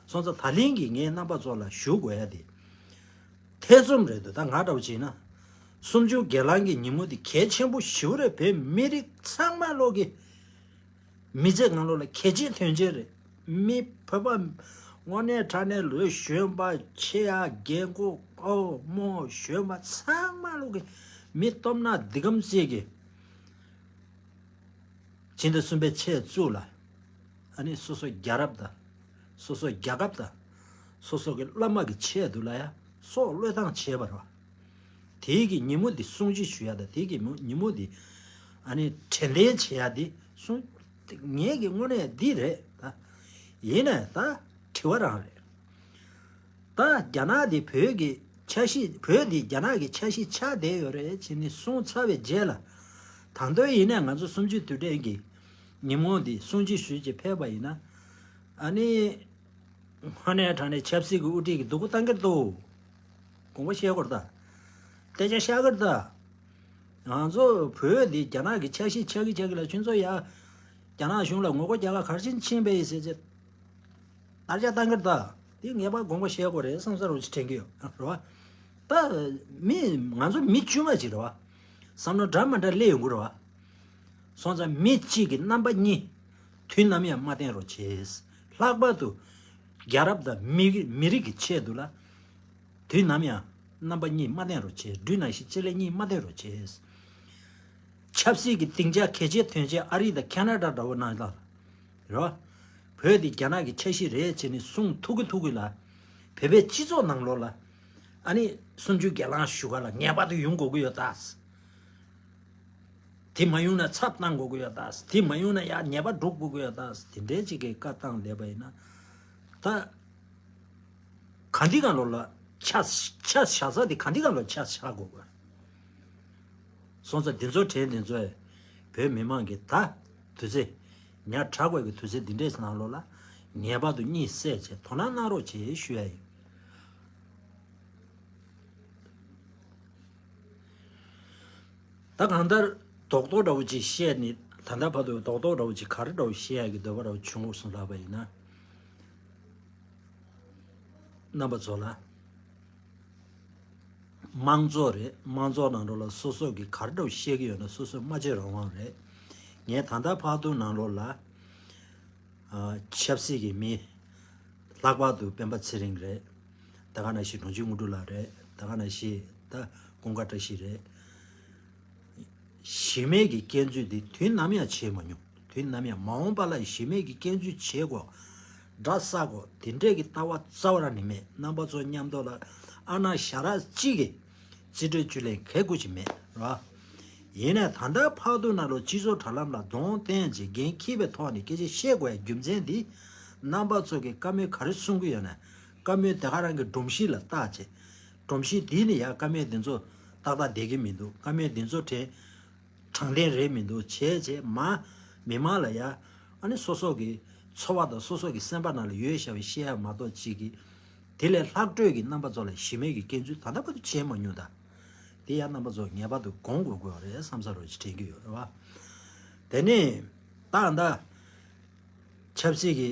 སོང་ཙང་ད་ལན་གྱི་ངས་རྣམ་པ་ཚོ་ལ་ཞུ་དགོས་ཡ་དེ། ཐེ་ཚོམ་རེད་འདུག་ད་ང་འདྲ་བོ་བྱས་ན། གསུམ་བཅུ་སྒེར་ལངས་ཀྱི་ཉིན་མོ་འདི་གལ་ཆེན་པོ་ཞེ་པོ་རེད། བོད་མི་རིགས་ཚང་མ་ལོག་གི་མི་ཚེ་ནང་ལོགས་ལ་གལ་ཆེ་དོན་ཆེ་རེད། མི་བོད་པ་དངོས་གནས་དྲང་གནས་ལོས་གཞོན་པ། ཆེ་ཡ་རྒན་གོག་ཕོ་མོ་གཞོན་པ་ཚང་མ་ལོག་གི་མི་སྟོབས་ནག་འདི་གམ་ཚིག་གི་སྤྱི་ཟླ་གསུམ་པའི་ཚེས་བཅུ་ལ། ཨ་ནི་སོ་སོ་རྒྱལ་རབས་དང་། སོ་སོ་རྒྱལ་ཁབ་དང་། སོ་སོ་གི་བླ་མ་གི་ཆེད་དུ་ལ་ཡ་སྲོག་བློས་བཏང་བྱས་པ་རེད་བ། དེའི་གི་ཉིན་མོ་འདི་སྲུང་བརྩི་ཞུ་ཡ་དང་། དེའི་གི་མོ་ཉིན་མོ་འདི་ཨ་ནི་དྲན་རྟེན་བྱེད་ཡ་འདི་སྲུང་། ངེད་ཀྱི་དངོས་གནས་འདི་རེད་ད། ཡིན་ནའི་ད་དྲི་བ་རང་རེད། ད་རྒྱ་ནག་འདི་བོད་ཀྱི་ཆ་ཤས། བོད་འདི་རྒྱ་ནག་གི་ཆ་ཤས་ཆགས་བསྡད་ཡོད་རེད་ཅེས་ནས་གསུངས་ཚར་བའི་རྗེས་ལ། ད་དུང་ཡིན་ནའི་ང་ཚོ་གསུམ་བཅུའི་དུས་དྲན་གྱི་ཉིན་མོ་འདི་སྲུང་བརྩི་ཞུས་ཀྱི་ཕེབས་པ་ཡིན་ན། ཨ་ནི་དངོས་གནས་དྲང་གནས་ཆབ་སྲིད་ཀྱི་དབུ་ཁྲིད་ཀྱི་སྡུག་པོ་བཏང་གི་རེད་དོ། དགོངས་པ་བཞེས་དགོས་རེད་ད། སྐད་ཆ་བཤད་དགོས་རེད་ད། ང་ཚོ་བོད་འདི་རྒྱ་ནག་གི་ཆ་ཤས་ཆགས་ཀྱི་ཆགས་ཀྱི་ལ། ཁྱོད་ཚོ་ཡ་རྒྱ་ནག་གཞུང་ལ་ངོ་རྒོལ་རྒྱག་ག་ག་རེ་བྱས་ནས་ཕྱིན་པ་ཡིན་ཟེར་བྱས། དར་ཆ་བཏང་གི་རེད་ད། དེ་ངེས་པར་དགོངས་པ་བཞེས་དགོས་རེད་བསམ་ས་རུ་ཅིག་དྲན་གྱི་ཡོད་རེད་བ། ད་མི་ང་ཚོ་མི་དཀྱུས་མ་ཅིག་རེད་བ། བསམ་བློ་འདྲ་མི་འདྲ་སླེབས་ཡོང་གི་རེད་བ། སོང་ཙང་མི་གཅིག་གི་རྣམ་པ་གཉིས་དུས་ནམ་ཡང་མ་བསྟན་རོགས་བྱེད། ལྷག་པར་དུ་རྒྱལ་རབས་དང་མི་མི་རིགས་ཀྱི་ཆེད་དུ་ལ། དུས་ནམ་ཡང་རྣམ་པ་གཉིས་མ་བསྟན་རོགས་བྱེད། སྦྲུལ་ནང་བཞིན་ལྕེ་ལེབ་གཉིས་མ་བསྟན་རོགས་བྱེད། ཆབ་སྲིད་ཀྱི་སྡིངས་ཆ་གལ་ཆེ་དོན་ཆེ་ཨ་རི་དང་ཁ་ན་ཌ་འདྲ་བོ་ནང་ལ་རེད་བ། བོད་འདི་རྒྱ་ནག་གི་ཆ་ཤས་རེད་ཅེས་ནས་གསུངས་ཐུབ་ཀྱི་ཐུབ་ཀྱི་ལ། བོད་པའི་སྤྱི་ཚོགས་ནང་ལོགས་ལ་ཨ་ནི་གསུམ་བཅུ་སྒེར་ལངས་ཞུ་ག་ལ་ངེས་པར་དུ་ཡོང་དགོས་ཀྱི་ཡོད་ད། དེ་མ་ཡོང་ན་ཚབ་བཏང་དགོས་ཀྱི་ཡོད་ད། དེ་མ་ཡོང་ན་ཡར་ཉེས་པ་སྒྲུག་དགོས་ཀྱི་ཡོད་ད། དེ་འདྲའི་ཅིག་གི་བཀའ་བཏང་བསྡད་པ་ཡིན་ན། ད་ག་འདི་གང་ལོ་ལ་ཆ་ཆ་བཞག་ས་དེ་ག་འདི་གང་ལོ་ཆ་བཞག་དགོས་ཀྱི། སོང་ཙང་འདི་ཚོ་དྲན། འདི་ཚོས་བོད་མི་མང་གི་ད་དུས་ཚེ་ཉག་ཕྲ་དགོས་ཀྱི་དུས་ཚེ་འདི་འདྲའི་ནང་ལོགས་ལ་ངེས་པར་དུ་གཉིད་སད་བྱས་དོ་སྣང་གནང་རོགས་བྱེད་ཞུ་ཡ་ཡིན། ད་གང་ལྟར་རྡོག་རྡོག་འདྲ་བོ་ཅིག་བཤད་ནས། ད་ལྟ་བར་དུ་རྡོག་རྡོག་འདྲ་བོ་ཅིག་ག་རེ་འདྲ་བོ་བཤད་ཡ་གི་འདོད་པ་འདྲ་བོ་བྱུང་སོང་ལབ་པ་ཡིན་ན། རྣམ་པ་ཚོ་ལ། དམངས་གཙོ་རེད། དམངས་གཙོ་ནང་ལོགས་ལ་སོ་སོ་གི་ག་རེ་འདྲ་བོ་བཤད་ཀྱི་ཡོད་ན་སོ་སོའི་སྨྲ་བརྗོད་རང་དབང་རེད། ངས་ད་ལྟ་བར་དུ་ནང་ལོགས་ལ་ཨ་ཆབ་སྲིད་ཀྱི་མི་ལྷག་པར་དུ་སྤེན་པ་ཚེ་རིང་རེད། ད་ག་ནང་བཞིན་དྲུང་ཆེ་དངོས་གྲུབ་ལགས་རེད། ད་ག་ནང་བཞིན་ད་ཀུན་དགའ་བཀྲ་ཤིས་རེད། གཞི་མེད་ཀྱི་སྐྱོན་འཛུགས་འདི་དུས་ནམ་ཡང་བྱེད་མ་མྱོང་། དུས་ནམ་ཡང་མ་འོངས་པ་ལ་གཞི་མེད་ཀྱི་སྐྱོན་འཛུགས་བྱེད་དགོས། དགྲ་བསགས་དགོས། དེ་འདྲས་ཀྱི་ལྟ་བ་རྩ་བ་རང་ནས་མེད། རྣམ་པ་ཚོ་མཉམ་དུ་ལ་ཨ་ན་ཞ་ར་གཅིག་གིས་རྩིས་སྤྲོད་བཅུད་ལེན་གལ་དགོས་ཀྱི་མེད་ར། ཡིན་ནའི་ད་ལྟ་བར་དུ་ནང་ལོགས་སྤྱི་ཚོགས་དྲ་ལམ་ལ་གདོང་བསྟན་བྱས་འགན་འཁྱེར་བའི་ཐོག་ནས་སྐད་ཆ་བཤད་དགོས་ཡ་རྒྱུ་མཚན་འདི། རྣམ་པ་ཚོ་གིས་བཀའ་མོལ་ག་རེ་གསུང་གི་ཡོད་ན། བཀའ་མོལ་དེ་ག་རང་གི་སྒྲོམ་གཞི་ལ་བལྟས་བྱས། སྒྲོམ་གཞི་འདི་ནས་ཡ་བཀའ་མོལ་འདི་ཚོ་ཏག་ཏག་བསྡད་ཀྱི་མི་འདུག་བཀའ་མོལ་འདི་ཚོ་དྲན་དྲང་བདེན་རེད་མི་འདུག་བྱས་བྱས་མ་མི་མང་ལ་ཡ། ཨ་ནི་སོ་སོ་གི་ཚོར་བ་དང་སོ་སོ་གི་སེམས་པ་ནང་ལ་ཡོད་བཞག་པའི་བཤད་ཡ་མ་གཏོགས་གཅིག་གི། དེ་ལས་ལྷག་སྤྲོད་ཀྱི་རྣམ་པ་ཚོ་ལ་གཞི་མེད་ཀྱི་སྐྱོན་འཛུགས་ད་ལྟ་བར་དུ་བྱས་མ་མྱོང་ད། དེ་ཡང་རྣམ་པ་ཚོ་ངེས་པར་དུ་དགོངས་དགོས་དགོས་རེད་བསམ་ས་རོ་ཅིག་དྲན་གྱི་ཡོད་རེད་བ། དེ་ནས་ད་ད་ཆབ་སྲིད་ཀྱི་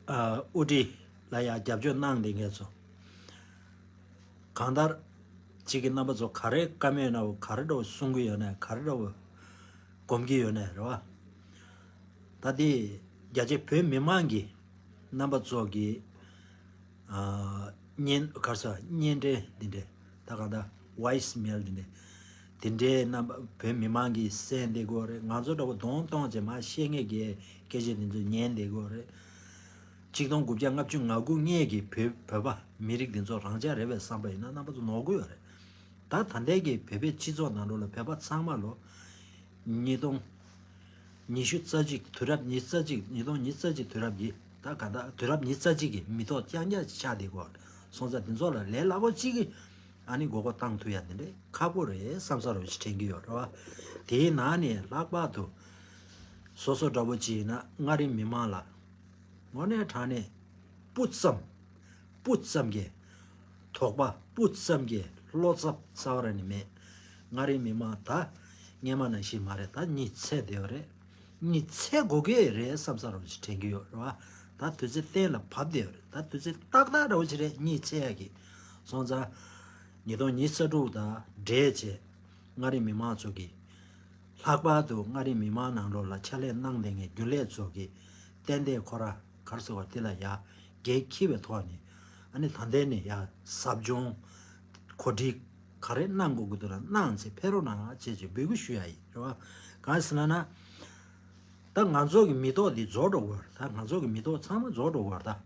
ཨ་དབུ་ཁྲིད་ལ་ཡང་རྒྱབ་སྐྱོར་གནང་བསྡད་མཁན་ཚོ། གང་ལྟར་གཅིག་གི་རྣམ་པ་ཚོ་ག་རེ་བཀའ་མོལ་གནང་བ་ག་རེ་འདྲ་བོ་གསུང་གི་ཡོད་ན་ག་རེ་འདྲ་བོ་སྒོམ་གྱི་ཡོད་ན་རེད་བ། ད་དེ་རྒྱ་ཆེ་བོད་མི་མང་གི་རྣམ་པ་ཚོ་གི་ཨ་བརྙན་གར་ས་བརྙན་འཕྲིན་འདི་འདྲས་ད་གང་ལྟར་ཝོ་ཡི་སི་མེལ་འདི་འདྲས་དེ་འདྲའི་རྣམ་པ་བོད་མི་མང་གིས་གསན་བསྡད་ཀྱི་ཡོད་རེད། ང་ཚོ་འདྲ་བོ་གདོང་གཏོང་བྱས་མ་ཤེས་མཁན་གྱི་སྐད་ཆ་འདི་ཚོ་ཉན་བསྡད་ཀྱི་ཡོད་རེད། གཅིག་སྟོང་དགུ་བརྒྱ་ལྔ་བཅུ་ང་དགུ་སྔས་ཀྱི་བོད་བོད་པ་མི་རིགས་འདི་ཚོ་རང་ཅག་རེད་པས་བསམ་པ་ཡིན་ན་རྣམ་པ་ཚོ་ནོར་གྱི་ཡོད་རེད། ད་ད་ལྟའི་གི་བོད་པའི་སྤྱི་ཚོགས་ནང་ལོགས་ལ་བོད་པ་ཚང་མ་ལོ་ཉིས་སྟོང་ཉི་ཤུ་རྩ་གཅིག་དུས་རབས་ཉི་ཤུ་རྩ་གཅིག་ཉིས་སྟོང་ཉི་ཤུ་རྩ་གཅིག་དུས་རབས་ཀྱི་ད་ག་ད་དུས་རབས་ཉི་ཤུ་རྩ་གཅིག་གི་མི་ཐོག་རྐྱང་རྐྱང་ཆགས་བསྡད་ཀྱི་ཡོད་རེད། སོང་ཙང་འདི་ཚོ་ལ་ལས་སླ་པོ་གཅིག་གིས་ཨ་ནི་མགོ་སྐོར་བཏང་ཐུབ་ཡ་འདི་འདྲས་ཁག་པོ་རེད་བསམ་ས་རོ་ཞིག་དྲན་གྱི་ཡོད་རེད་བ། དེའི་ནང་ནས་ལྷག་པར་དུ་སོ་སོ་འདྲ་བོ་ཅིག་ཡིན་ན་མངའ་རིས་མི་མང་ལ་དངོས་གནས་དྲང་གནས་སྤུ་ཙམ་སྤུ་ཙམ་གྱི་དོགས་པ་སྤུ་ཙམ་གྱི་བློ་འཚབ་རྩ་བ་རང་ནས་མེད། མངའ་རིས་མི་མང་ད་སྔོན་མ་ནང་བཞིན་མ་རེད། ད་གཉིད་སད་བསྡད་ཡོད་རེད། གཉིད་སད་དགོས་ཀྱི་རེད་བསམ་ས་རོ་ཞིག་དྲན་གྱི་ཡོད་རེད་བ། ད་དུས་ཚོད་གཏན་ལ་བབས་བསྡད་ཡོད་རེད། ད་དུས་ཚོད་ཏག་ཏག་འདྲ་བོ་ཞིག་རེད་གཉིད་སད་ཡ་གི། སོང་ཙང་ཉིས་སྟོང་ཉི་ཤུ་རྩ་དྲུག་དང་འབྲེལ་བྱས་མངའ་རིས་མི་མང་ཚོ་གིས་ལྷག་པར་དུ་མངའ་རིས་མི་མང་ནང་ལོགས་ལ་ཕྱག་ལས་གནང་བསྡད་མཁན་རྒྱུན་ལས་ཚོ་གིས་ཏན་ཏན་ཁོ་ར་ག་རེ་ཟེར་བ་དེ་ལ་ཡ་འགན་འཁྱེར་བའི་ཐོག་ནས་ཨ་ནི་ད་ལྟའི་ནས་ཡ་ཟབ་སྦྱོང་གོ་སྒྲིག་ག་རེ་གནང་དགོས་ཀྱི་འདུག་ན་གནང་ཚེ་ཕེབས་རོགས་གནང་བྱས་ཅིག་འབོད་སྐུལ་ཞུ་ཡ་ཡིན་རེད་བ། གང་ཟེར་ན་ན། ད་ང་ཚོ་གི་མི་ཐོག་འདི་རྫོགས་འགྲོ་གི་ཡོད་རེད། ད་ང་ཚོ་གི་མི་ཐོག་ཚང་མ་རྫོགས་འགྲོ་གི་ཡོད་རེད་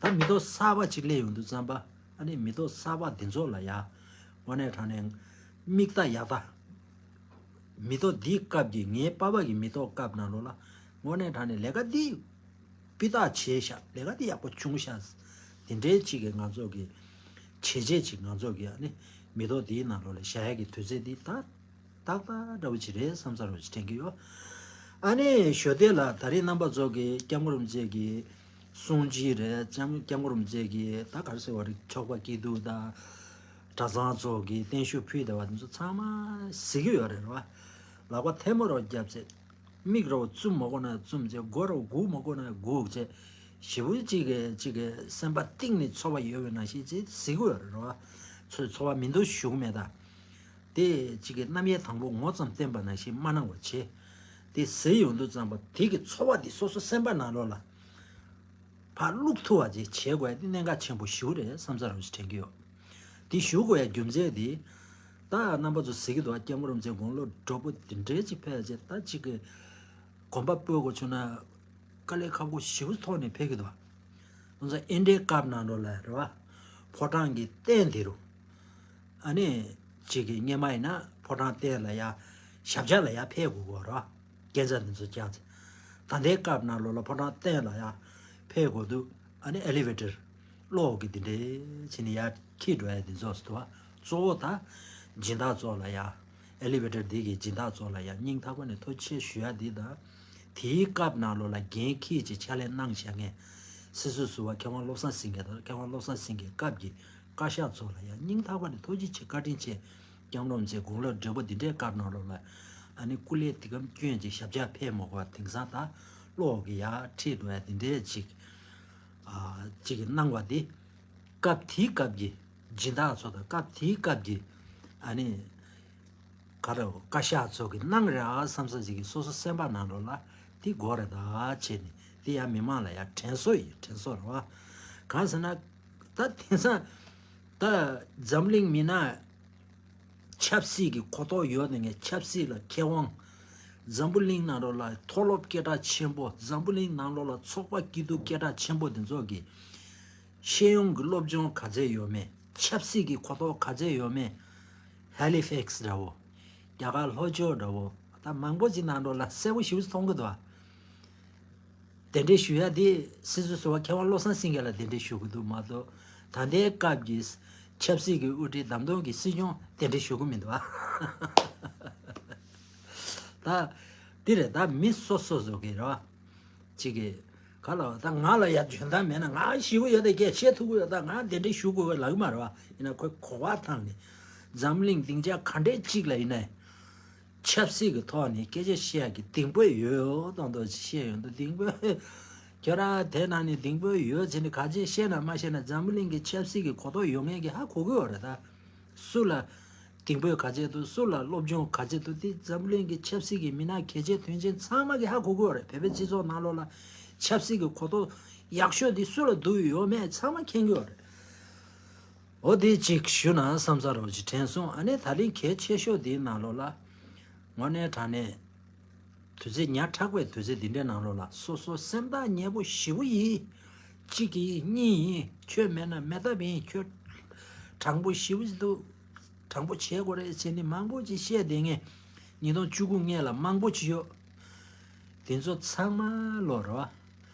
ད། ད་མི་ཐོག་གསར་པ་ཅིག་སླེབས་ཡོང་དུས་ཙམ་པ་ཨ་ནི་མི་ཐོག་གསར་པ་འདི་ཚོ་ལ་ཡ་དངོས་གནས་དྲང་གནས་མིག་ལྟ་ཡག་ལྟ། མི་ཐོག་འདིའི་སྐབས་ཀྱི་ངའི་པ་ཕ་གི་མི་ཐོག་སྐབས་ནང་ལོགས་ལ་དངོས་གནས་དྲང་གནས་ལས་ཀ་འདི་སྤུས་དག་བྱས་ཤག་ལས་ཀ་འདི་ཡག་པོ་བྱུང་ཤག་དེ་འདྲའི་ཅིག་གི་ང་ཚོ་གི་བྱས་རྗེས་ཅིག་ང་ཚོ་གི་ཨ་ནི་མི་ཐོག་འདིའི་ནང་ལོགས་ལ་བཞག་ཡ་གི་དུས་ཚོད་འདི་ད་ཏག་ཏག་འདྲ་བོ་ཅིག་རེད་བསམ་ས་རོ་ཅིག་དྲན་གྱི་ཡོད། ཨ་ནི་ཞོ་དེ་ལ་ད་རེས་རྣམ་པ་ཚོ་གི་སྐྱབས་མགོན་རིན་པོ་ཆེ་གི་གསུང་ཆོས་རེད། སྐྱབས་སྐྱབས་མགོན་རིན་པོ་ཆེ་གི་ད་ག་རེ་ཟེར་བ་རེད། ཆོག་པ་སྐྱིད་སྡུག་དང་གྲྭ་ཚང་ཚོ་གི་བརྟན་བཞུགས་ཕུལ་བསྡད་པ་དེ་ཚོ་ཚང་མ་གཟིགས་ཀྱི་ཡོད་རེད་བ། ལག་པ་ཐལ་མོ་རུ་བརྒྱབ་བྱས། མིག་རུ་བཙུམ་མ་དགོས་ན་བཙུམ་བྱས། མགོ་རུ་སྒུར་མ་དགོས་ན་སྒུར་བྱས། ཞེ་པོ་ཅིག་གི་ཅིག་གི་སེམས་པ་གཏིང་ནས་ཚོར་བ་ཡོད་པའི་ནང་བཞིན་ཅིག་གཟིགས་ཀྱི་ཡོད་རེད་བ། ཚོར་ཚོར་བ་མི་འདུག་ཞུ་གི་མེད་ད། དེ་གཅིག་གི་རྣམ་དབྱེ་དང་པོ་ངོ་ཙམ་བསྟན་པ་ནང་བཞིན་མ་གནང་བ་བྱས། དེ་ཟེར་ཡོང་དུས་ཙམ་པ་དེ་གི་ཚོར་བ་དེ་སོ་སོ་སེམས་པ་ནང་ལོགས་ལ་ཕར་བླུག་ཐུབ་པ་ཅིག་བྱེད་དགོས་ཡ་དེ་གནད་འགག་ཆེན་པོ་ཞེ་པོ་རེད་བསམ་ས་རང་ཞིག་དྲན་གྱི་ཡོད། དེ་ཞུ་དགོས་ཡ་རྒྱུ་མཚན་དེ་ད་རྣམ་པ་ཚོ་གཟིགས་ཀྱི་འདུག་ཨ། སྐྱབས་མགོན་རིན་པོ་ཆེ་དགུང་ལོ་བགྲེས་པོ་དེ་འདྲའི་ཅིག་ཕེབས་བྱས་ད་ཅིག་གི་གོམ་པ་སྤོ་དགོས་བྱུང་ན་དཀའ་ལས་ཁག་པོ་ཞེ་པོ་ཐོག་ནས་ཕེབས་ཀྱི་འདུག་ཨ། ང་ཚོ་ཨེ་འདྲའི་སྐབས་ནང་ལོགས་ལ་རེད་བ། ཕོ་བྲང་གི་སྟེང་དེ་རུ། ཨ་ནི། གཅིག་གི་སྔོན་མ་ཡིན་ན་ཕོ་བྲང་སྟེང་ལ་ཡ། ཞབས་བཅགས་ལ་ཡ་ཕེབས་དགོས་ཀྱི་རེད་བ། སྐས་འཛེག་འདི་ཚོ་བརྒྱབ་ཚེ། ད་ལྟའི་སྐབས་ནང་ལོགས་ལ་ཕོ་བྲང་སྟེང་ལ་ཡ། ཕེབས་དགོས་འདུག་ཨ་ནི་ཨེ་ལི་ཝེ་ཊར། གློག་གི་འདི་འདྲའི་བྱས་ནས་ཡར་འཁྱེར་འགྲོ་ཡ་འདི་ཚོ་ཟེར་བ། གཙོ་བོ་ད། སྦྱིན་བདག་ཚོ་ལ་ཡ། ཨེ་ལི་ཝེ་ཊར་འདི་གི་སྦྱིན་བདག་ཚོ་ལ་ཡ་སྙིང་ཐག་པ་ནས་ཐུགས་རྗེ་ཆེ་ཞུ་ཡ་འདི་དང་། དེའི་སྐབས་ནང་ལོགས་ལ་འགན་འཁྱེར་བྱས་ཕྱག་ལས་གནང་བཞག་མཁན། སྲིད་ཟུར་ཟུར་པ་མཁས་དབང་བློ་བཟང་སེང་གེ་དང་མཁས་དབང་བློ་བཟང་སེང་གེའི་སྐབས་ཀྱི་བཀའ་ཤག་ཚོ་ལ་ཡང་སྙིང་ཐག་པ་ནས་ཐུགས་རྗེ་ཆེ་བཀའ་དྲིན་ཆེ། སྐྱབས་མགོན་རིན་པོ་ཆེ་དགུང་ལོ་བགྲེས་པོ་འདི་འདྲའི་སྐབས་ནང་ལོགས་ལ་ཨ་ནི་སྐུ་ལས་དེ་གམ་བསྐྱོན་ཅིག་ཞབས་བཅགས་ཕེབས་མ་དགོས་པ། དེང་སང་ད་གློག་གི་ཡར་ཁྲིད་འགྲོ་ཡ་འདི་འདྲའི་ཅིག་ཨ་ཅིག་གི་གནང་བ་འདི་སྐབས་དེའི་སྐབས་ཀྱི་སྦྱིན་བདག་ཚོ་དང་སྐབས་དེའི་སྐབས་ཀྱི་ཨ་ནི་ ག་རེ་བཀའ་ཤག་ཚོ་གི་གནང་རེད་ཨ་བསམ་ས་ཅིག་གི་སོ་སོ་སེམས་པ་ནང་ལོགས་ལ་དེ་དགོས་རེད་ད་བྱས་ནས་དེ་ཡང་མི་མང་ལ་ཡང་དྲན་གསོ་ཡིན། དྲན་གསོ་རེད་བ། གང་ཟེར་ན་ད་དེང་སང་ད་འཛམ་གླིང་མི་ན་ཆབ་སྲིད་ཀྱི་གོ་རྟོགས་ཡོད་ནས་ངས་ཆབ་སྲིད་ལ་མཁས་དབང་། འཛམ་བུ་གླིང་ནང་ལོགས་ལ་མཐོ་སློབ་སྐད་གྲགས་ཆེན་པོ། འཛམ་བུ་གླིང་ནང་ལོགས་ལ་ཚོགས་པ་སྐྱིད་སྡུག་སྐད་གྲགས་ཆེན་པོ་དེ་ཚོ་གི་ཤེས་ཡོན་གྱི་སློབ་སྦྱོང་ག་ཚད་ཡོད་མེད། ཆབ་སྲིད་ཀྱི་གོ་རྟོགས་ག་ཚད་ཡོད་མེད། ཧེ་ལི་ཕེག་སི་འདྲ་བོ། རྒྱ་གར་ལྷོ་ཕྱོགས་འདྲ་བོ། ད་མང་པོ་ཅིག་ནང་ལོགས་ལ་གསལ་པོ་ཞེ་པོ་ཅིག་མཐོང་གི་འདུག་ཨ། གདན་འདྲེན་ཞུ་ཡ་དེ་སྲིད་ཟུར་ཟུར་པ་མཁས་དབང་བློ་བཟང་སེང་གེ་ལ་གདན་འདྲེན་ཞུ་གི་འདུག་མ་གཏོགས། ད་ལྟའི་སྐབས་ཀྱི་ཆབ་སྲིད་ཀྱི་དབུ་ཁྲིད་བདམས་ཐོན་གྱི་སྲིད་སྐྱོང་གདན་འདྲེན་ཞུ་གི་མི་འདུག་ཨ། ད་དེ་རེད། ད་མི་སོ་སོ་སོ་གི་རེད་བ། གཅིག་གིས་ག་ལ་བ་ད་ང་ལ་ཡ་འཇོན་ཐང་མེད་ན། ང་ཞེ་པོ་ཡོད་ད། སྐད་ཆ་བཤད་ཐུབ་ཀྱི་ཡོད་ད། ང་གདན་འདྲེན་ཞུ་དགོས་པའི་ལབ་ཀྱི་མ་རེད་བ། ཡིན་ན་ཁོའི་གོ་བ་ཐང་ནས་འཛམ་གླིང་སྡིངས་ཆ་ག་འདྲས་གཅིག་ལ་ཡིན་ན་ཆབ་སྲིད་ཀྱི་ཐོག་ནས་སྐད་ཆ་བཤད་ཡ་གི་གདེང་སྤོབས་ཡོད་དང་དུ་བཤད་ཡོང་དུས། གདེང་སྤོབས་ཁྱོད་རང་དེ་ནང་ནས་གདེང་སྤོབས་ཡོད་ཟེར་ནས་ག་ཅི་བཤད་ན་མ་བཤད་ན། འཛམ་བུ་གླིང་གི་ཆབ་སྲིད་ཀྱི་གོ་རྟོགས་ཡོད་མཁན་གྱིས་ཧ་གོ་གི་ཡོད་རེད་ད། སུ་ལ་གདེང་སྤོབས་ག་ཚད་འདུག་སུ་ལ་སློབ་སྦྱོང་ག་ཚད་འདུག་དེ་འཛམ་བུ་གླིང་གི་ཆབ་སྲིད་ཀྱི་མི་སྣ་གལ་ཆེ་དོན་ཆེན་ཚང་མ་གིས་ཧ་གོ་གི་ཡོད་རེད། བོད་པའི་སྤྱི་ཚོགས་ནང་ལོགས་ལ་ཆབ་སྲིད་ཀྱི་གོ་རྟོགས་ཡག་ཤོས་དེ་སུ་ལ་འདུག་ཡོད་མེད་ཚང་མ་མཁྱེན་གི་ཡོད་རེད། འོ་དེ་གཅིག་ཞུ་ན་བསམ་ས་རོགས་ཅིག་དྲན་སོང་། ཨ་ནི་ད་ལན་གལ་ཆེ་ཤོས་དེའི་ནང་ལོགས་ལ་དངོས་གནས་དྲང་གནས་དུས་ཚོད་ཉག་ཕྲ་བའི་དུས་ཚོད་འདི་འདྲའི་ནང་ལོགས་ལ་སོ་སོ་སེམས་ཐག་ཉེ་པོ་ཞེ་པོ་ཡིན། གཅིག་ཡིན་གཉིས་ཡིན། ཁྱོད་མེད་ན་མེད་ཐབས་ཡིན། ཁྱོད་དྲང་པོ་ཞེ་པོ་ཅིག་འདུག་དྲང་པོ་བྱེད་དགོས་རེད་ཟེར་ནི་མང་པོ་ཅིག་བཤད་བསྡད་མཁན་ཉིས་སྟོང་བཅུ་དགུ་སྔོན་ལ་མང་པོ་ཅིག་ཡོད། དེ་ཚོ་ཚང་མ་ལོག་རོ།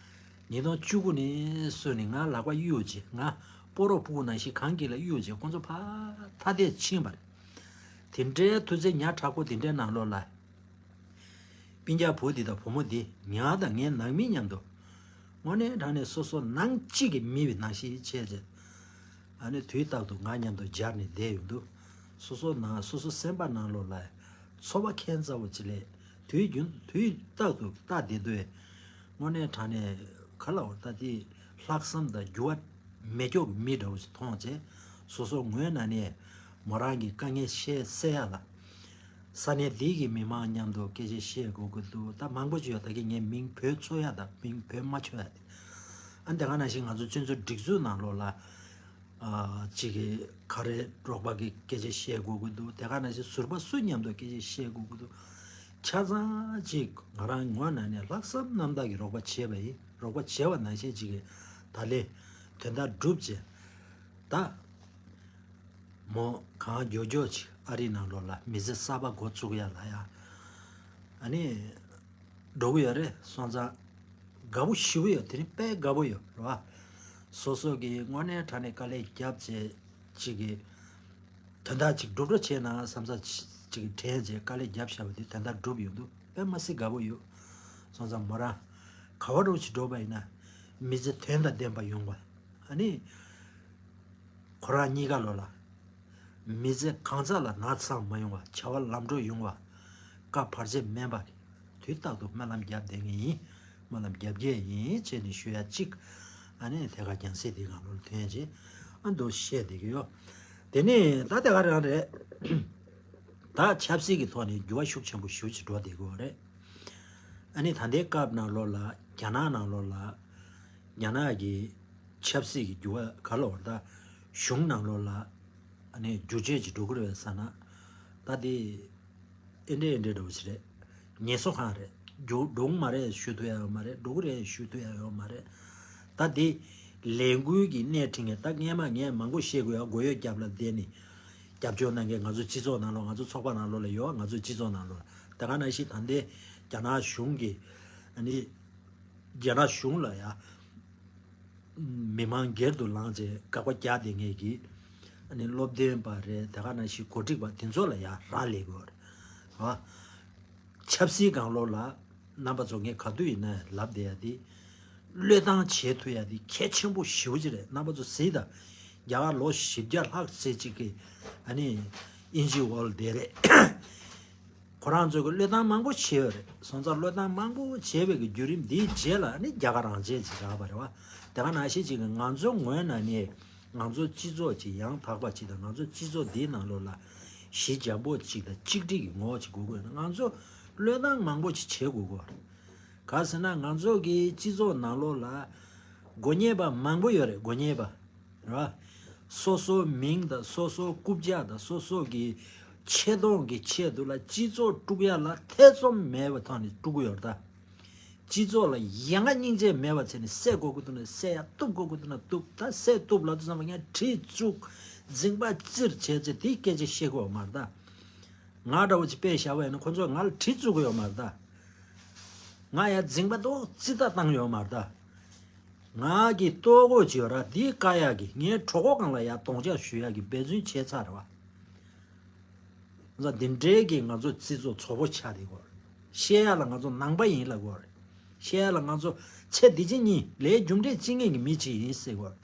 ཉིས་སྟོང་བཅུ་དགུ་ནས་བཟུང་ནས་ང་ལག་པ་གཡུག་བྱས། ང་སྤོ་རོག་སྤུ་གུ་ནང་བཞིན་གང་གི་ལ་གཡུག་བྱས། ཁོང་ཚོ་ཕར་ཐ་དད་ཕྱིན་པ་རེད། དེ་འདྲའི་དུས་ཚོད་ཉག་ཕྲ་པོ་དེ་འདྲའི་ནང་ལོགས་ལ། སྤུན་ཀྱག་བུ་འདི་དང་བུ་མོ་འདི་ང་དང་ངའི་ནང་མི་མཉམ་དུ། དངོས་གནས་དྲང་གནས་སོ་སོ་ནང་གཅིག་གི་མི་བའི་ནང་བཞིན་བྱས་བྱས། ཨ་ནི་དུས་རྟག་ཏུ་ང་མཉམ་དུ་སྦྱར་ནས་བསྡད་ཡོང་དུས། སོ་སོ་ནང་སོ་སོ་སེམས་པ་ནང་ལོགས་ལ་ཚོར་བ་ཁྱད་མཚར་པོ་ཅིག་སླེབས། དུས་རྒྱུན་དུས་རྟག་ཏུ་ལྟ་བསྡད་དུས། དངོས་གནས་དྲང་གནས་ག་ལ་བ་ད་དེ་ལྷག་བསམ་དང་འགྱུར་བ་མེད་སྐྱོ་གི་མི་འདྲ་བོ་ཞིག་མཐོང་བྱས། སོ་སོ་ངོས་ནས་ནས་མོ་རང་གི་དཀའ་ངལ་བཤད་སེལ་ཡ་ལ། ས་གནས་འདི་གི་མི་མང་མཉམ་དུ་སྐད་ཆ་བཤད་དགོས་ཀྱི་འདུག་ད་མང་པོ་ཅིག་ཡོད། ད་གི་ངས་མིང་བོས་འཚོལ་ཡ་དང་མིང་བོས་མ་འཚོལ་ཡ་དེ། ཨ་འདི་ག་ནང་བཞིན་ང་ཚོ་སྤྱི་ཚོགས་སྒྲིག་འཛུགས་ནང་ལོགས་ལ། ཨ་ཅིག་གི་ག་རེ་རོགས་པ་གི་སྐད་ཆ་བཤད་དགོས་ཀྱི་འདུག་དེ་ག་ནང་བཞིན་ཟུར་པ་སུ་མཉམ་དུ་སྐད་ཆ་བཤད་དགོས་ཀྱི་འདུག་ཆ་ཚང་ཅིག་ང་རང་ངོས་ནས་ནས་ལྷག་བསམ་རྣམ་དག་གི་རོགས་པ་བྱས་པ་ཡིན། རོགས་པ་བྱས་པ་ནང་བཞིན་ཅིག་གི་ད་ལས་དོན་དག་སྒྲུབ་བྱས། ད་མོ་གང་མགྱོགས་མགྱོགས་ཅིག་ཨ་རི་ནང་ལོགས་ལ་མི་ཚེ་གསར་པ་འགོ་བཙུགས་ཡ་ལ་ཡ། ཨ་ནི་འགྲོ་གི་ཡོད་རེད། སོང་ཙང་དགའ་པོ་ཞེ་པོ་ཡོད། དེ་རིང་དཔེ་དགའ་པོ་ཡོད་རེད་བ། སོ་སོ་གི་དངོས་གནས་དྲང་གནས་དཀའ་ལས་བརྒྱབ་བྱས་ཅིག་གི་དོན་དག་ཅིག་སྒྲུབ་འགྲོ་བྱས་ན་བསམ་ས་ཅིག་དྲན་བྱས་དཀའ་ལས་བརྒྱབ་བཞག་པ་དེ་དོན་དག་སྒྲུབ་ཡོང་དུས་དཔེ་མ་སྲིད་དགའ་པོ་ཡོད། སོང་ཙང་མོ་རང་ག་བ་འགྲོ་ཅིག་འགྲོ་བ་ཡིན་ན་མི་ཚེ་དོན་དང་ལྡན་པ་ཡོང་བ། ཨ་ནི། ཁོ་རང་གཉིས་ཀ་ལོ་ལ། མི་ཚེ་གང་ཚ་ལ་ན་ཚ་མ་ཡོང་བ། བྱ་བ་ལམ་འགྲོ་ཡོང་བ། བཀའ་བར་ཆད་མེད་པ། དུས་རྟག་ཏུ་སྨོན་ལམ་བརྒྱབ་བསྡད་མཁན་ཡིན། སྨོན་ལམ་བརྒྱབ་མཁན་ཡིན་བྱས་ནས་ཞུ་ཡ་གཅིག་ཨ་ནི་ཐད་ཀར་རྒྱང་སྲིང་འདི་གང་ལོར་ཐོན་རྗེས་ཨ་མདོ་བཤད་བསྡད་ཀྱི་ཡོད། དེ་ནས་ད་ཐད་ཀར་རང་རེད། ད་ཆབ་སྲིད་ཀྱི་ཐོག་ནས་འགྱུར་བ་ཤུགས་ཆེན་པོ་ཞེ་པོ་ཅིག་འགྲོ་བསྡད་ཀྱི་ཡོད་རེད། ཨ་ནི་ད་ལྟའི་སྐབས་ནང་ལོགས་ལ་རྒྱ་ནག་ནང་ལོགས་ལ་རྒྱ་ནག་གི་ཆབ་སྲིད་ཀྱི་འགྱུར་བ་ག་ལ་བར་ད་གཞུང་ནང་ལོགས་ལ་ཨ་ནི་འགྱུར་བཅོས་ཅིག་འགྲོ་གི་རེད་པས་ཟེར་ན། ད་དེ་ཨེ་འདྲས་ཨེ་འདྲས་འདྲ་བོ་ཞིག་རེད། ངལ་གསོ་ཁང་རེད། འགྱུར་འགྲོ་གི་མ་རེད་ཞུ་ཐུབ་ཡ་ཡོད་མ་རེད། འགྲོ་གི་རེད་ཞུ་ཐུབ་ཡ་ཡོད་མ་རེད། ད་དེ་ལས་འགུལ་གྱི་སྣེ་ཁྲིད་མཁན་ད་སྔས་མ་ངས་མང་པོ་བཤད་དགོས་ཡ་མགོ་ཡོད་རྒྱབ་ལ་བསྡད་ནས་རྒྱབ་སྐྱོར་གནང་མཁན་ང་ཚོ་སྤྱི་ཚོགས་ནང་ལོགས་ང་ཚོ་ཚོགས་པ་ནང་ལོགས་ལ་ཡོད། ང་ཚོ་སྤྱི་ཚོགས་ནང་ལོགས་ལ་ད་ག་ནང་བཞིན་ད་ལྟའི་རྒྱ་ནག་གཞུང་གི་ཨ་ནི། རྒྱ་ནག་གཞུང་ལ་ཡ། མི་མང་སྒེར་དུ་ལངས་བྱས་དགག་པ་རྒྱག་བསྡད་མཁན་གྱི། ཨ་ནི་སློབ་སྟོན་པ་རེད། དེ་ག་ནང་བཞིན་གོ་སྒྲིག་པ་དེ་ཚོ་ལ་ཡ་རག་ལས་དགོས་རེད། ཨ། ཆབ་སྲིད་སྒང་ལོགས་ལ་རྣམ་པ་ཚོ་ངས་ག་དུས་ཡིན་ན་ལབ་བསྡད་ཡ་དེ། བློས་བཏང་བྱེད་ཐུབ་ཡ་དེ་གལ་ཆེན་པོ་ཞེ་པོ་ཅིག་རེད། རྣམ་པ་ཚོ་གཟིགས་དང་། རྒྱ་གར་ལོ་བཞི་བརྒྱ་ལྷག་ཙམ་ཅིག་གི་ཨ་ནི་ཨིན་ཇི་ཝརལ་ཌི་རེད། ཁོ་རང་ཚོ་གི་བློས་བཏང་མང་པོ་བྱས་ཡོད་རེད། སོང་ཙང་བློས་བཏང་མང་པོ་བྱས་པའི་གི་བརྒྱུད་རིམ་འདིའི་རྗེས་ལ་ནི་རྒྱ་གར་རང་བཙན་ཅིག་རག་པ་རེད་བ། དེ་ག་ནང་བཞིན་ཅིག་གི་ང་ཚོ་ངོས་ནས་ནི་ང་ཚོ་སྤྱི་ཚོགས་ཅིག་ཡང་དག་པ་ཅིག་དང་ང་ཚོ་སྤྱི་ཚོགས་འདིའི་ནང་ལོགས་ལ་ གཞི་འཇམ་པོ་གཅིག་དང་གཅིག་སྒྲིལ་གྱི་ངོ་བོ་གཅིག་དགོས་དགོས་ན། ང་ཚོ་བློས་བཏང་མང་པོ་ཅིག་བྱེད་དགོས་དགོས། ག་ཟེར་ན་ང་ཚོ་གི་སྤྱི་ཚོགས་ནང་ལོགས་ལ་དགོས་ངེས་པ་མང་པོ་ཡོད་རེད། དགོས་ངེས་པ་ར། སོ་སོའི་མིང་དང་སོ་སོའི་རྐུབ་བཀྱག་དང་སོ་སོ་གི་ཆེ་མཐོང་གི་ཆེད་དུ་ལ་སྤྱི་ཚོགས་དཀྲུག་ཡ་ལ་ཐེ་ཚོམ་མེད་པའི་ཐོག་ནས་དཀྲུག་གི་ཡོད་རེད་ད། སྤྱི་ཚོགས་ལ་ཡ་ང་སྙིང་རྗེ་མེད་པ་བྱས་ནས་བསད་དགོས་ཀྱི་འདུག་ན་བསད་ཡ། གཏུབ་དགོས་ཀྱི་འདུག་ན་གཏུབ། ད་བསད་གཏུབ་ལབ་དུས་ཙམ་པ་ངས་གྲི་བཙུགས་རྫིང་བ་བཙིར་བྱས་ཚེ་དེའི་སྐད་ཆ་བཤད་ཀྱི་ཡོད་མ་རེད་ད། ང་འདྲ་བོ་ཅིག་དཔེ་བཞག་པ་ཡིན་ན་ཁོ་ཚོས་ང་ལ་གྲི་བཙུགས་ཀྱི་ཡོད་མ་རེད་ད། ང་ཡ་རྫིང་བ་ཏོག་ཙི་ད་བཏང་ཡོད་མ་རེད་ད། ང་གི་ལྟོ་གོས་ཅིག་ཡོད་ར། དེའི་བཀག་ཡག་གི་ངའི་གྲོད་ཁོག་སྒང་ལ་ཡ་སྡོང་ལྕག་གཞུ་ཡག་གི་འབད་བརྩོན་བྱས་ཚར་རེད་བ། ང་ཚོ་འདི་འདྲའི་གི་ང་ཚོ་སྤྱི་ཚོགས་བཙོག་པོ་ཆགས་བསྡད་ཡོད་རེད། བཤད་ཡ་ལ་ང་ཚོ་ནང་པ་ཡིན་ལབ་ཡོད་རེད། བཤད་ཡ་ལ་ང་ཚོ་ཚེ་འདི་ཕྱི་གཉིས་ལས་རྒྱུ་འབྲས་གཅིག་ངེས་ཀྱི་མི་གཅིག་ཡིན་ཟེར་ཡོད་རེད།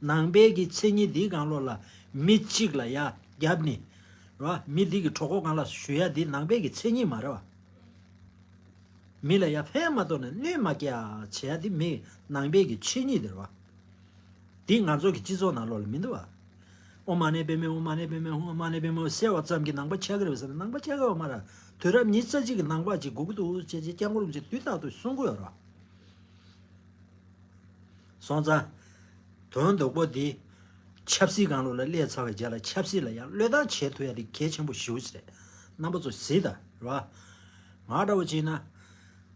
ནང་པའི་གི་མཚན་ཉིད་འདིའི་སྒང་ལོགས་ལ་མི་གཅིག་ལ་ཡ་རྒྱབ་ནས་རེད་བ། མི་འདི་གི་གྲོད་ཁོག་སྒང་ལ་གཞུ་ཡ་འདི་ནང་པའི་གི་མཚན་ཉིད་མ་རེད་བ། མི་ལ་ཡ་ཕན་མ་ཐོགས་ནས་གནོད་མ་སྐྱེལ་ཡ་བྱེད་ཡ་འདི་མི་ནང་པའི་གི་མཚན་ཉིད་དེ་རེད་བ། འདི་ང་ཚོ་གི་སྤྱི་ཚོགས་ནང་ལོགས་ལ་མི་འདུག་བ། ཨོཾ་མ་ཎི་པདྨེ་ཧཱུྃ། ཨོཾ་མ་ཎི་པདྨེ་ཧཱུྃ། ཨོཾ་མ་ཎི་པདྨེ་ཧཱུྃ་ཟེར་བ་ཙམ་གྱིས་ནང་པ་ཆགས་ཀྱི་རེད་ཟེར་ན་ནང་པ་ཆགས་ཀྱི་ཡོད་མ་རེད། དུས་རབས་ཉི་ཤུ་རྩ་གཅིག་གི་ནང་པ་ཅིག་དགོས་ཀྱི་འདུག་ཅེས་ཅེས་སྐྱབས་མགོན་རིན་པོ་ཆེས་དུས་རྟག་ཏུ་གསུང་གི་ཡོད་རེད་བ། སོང་ཙང་། དོན་བདག་པོ་འདི། ཆབ་སྲིད་སྒང་ལོགས་ལ་སླེབས་ཚར་བའི་རྗེས་ལ་ཆབ་སྲིད་ལ་ཡང་བློས་བཏང་བྱེད་ཐུབ་ཡ་དེ་གལ་ཆེན་པོ་ཞེ་པོ་ཅིག་རེད། རྣམ་པ་ཚོ་གཟིགས་དང་རེད་བ། ང་འདྲ་བོ་བྱས་ན།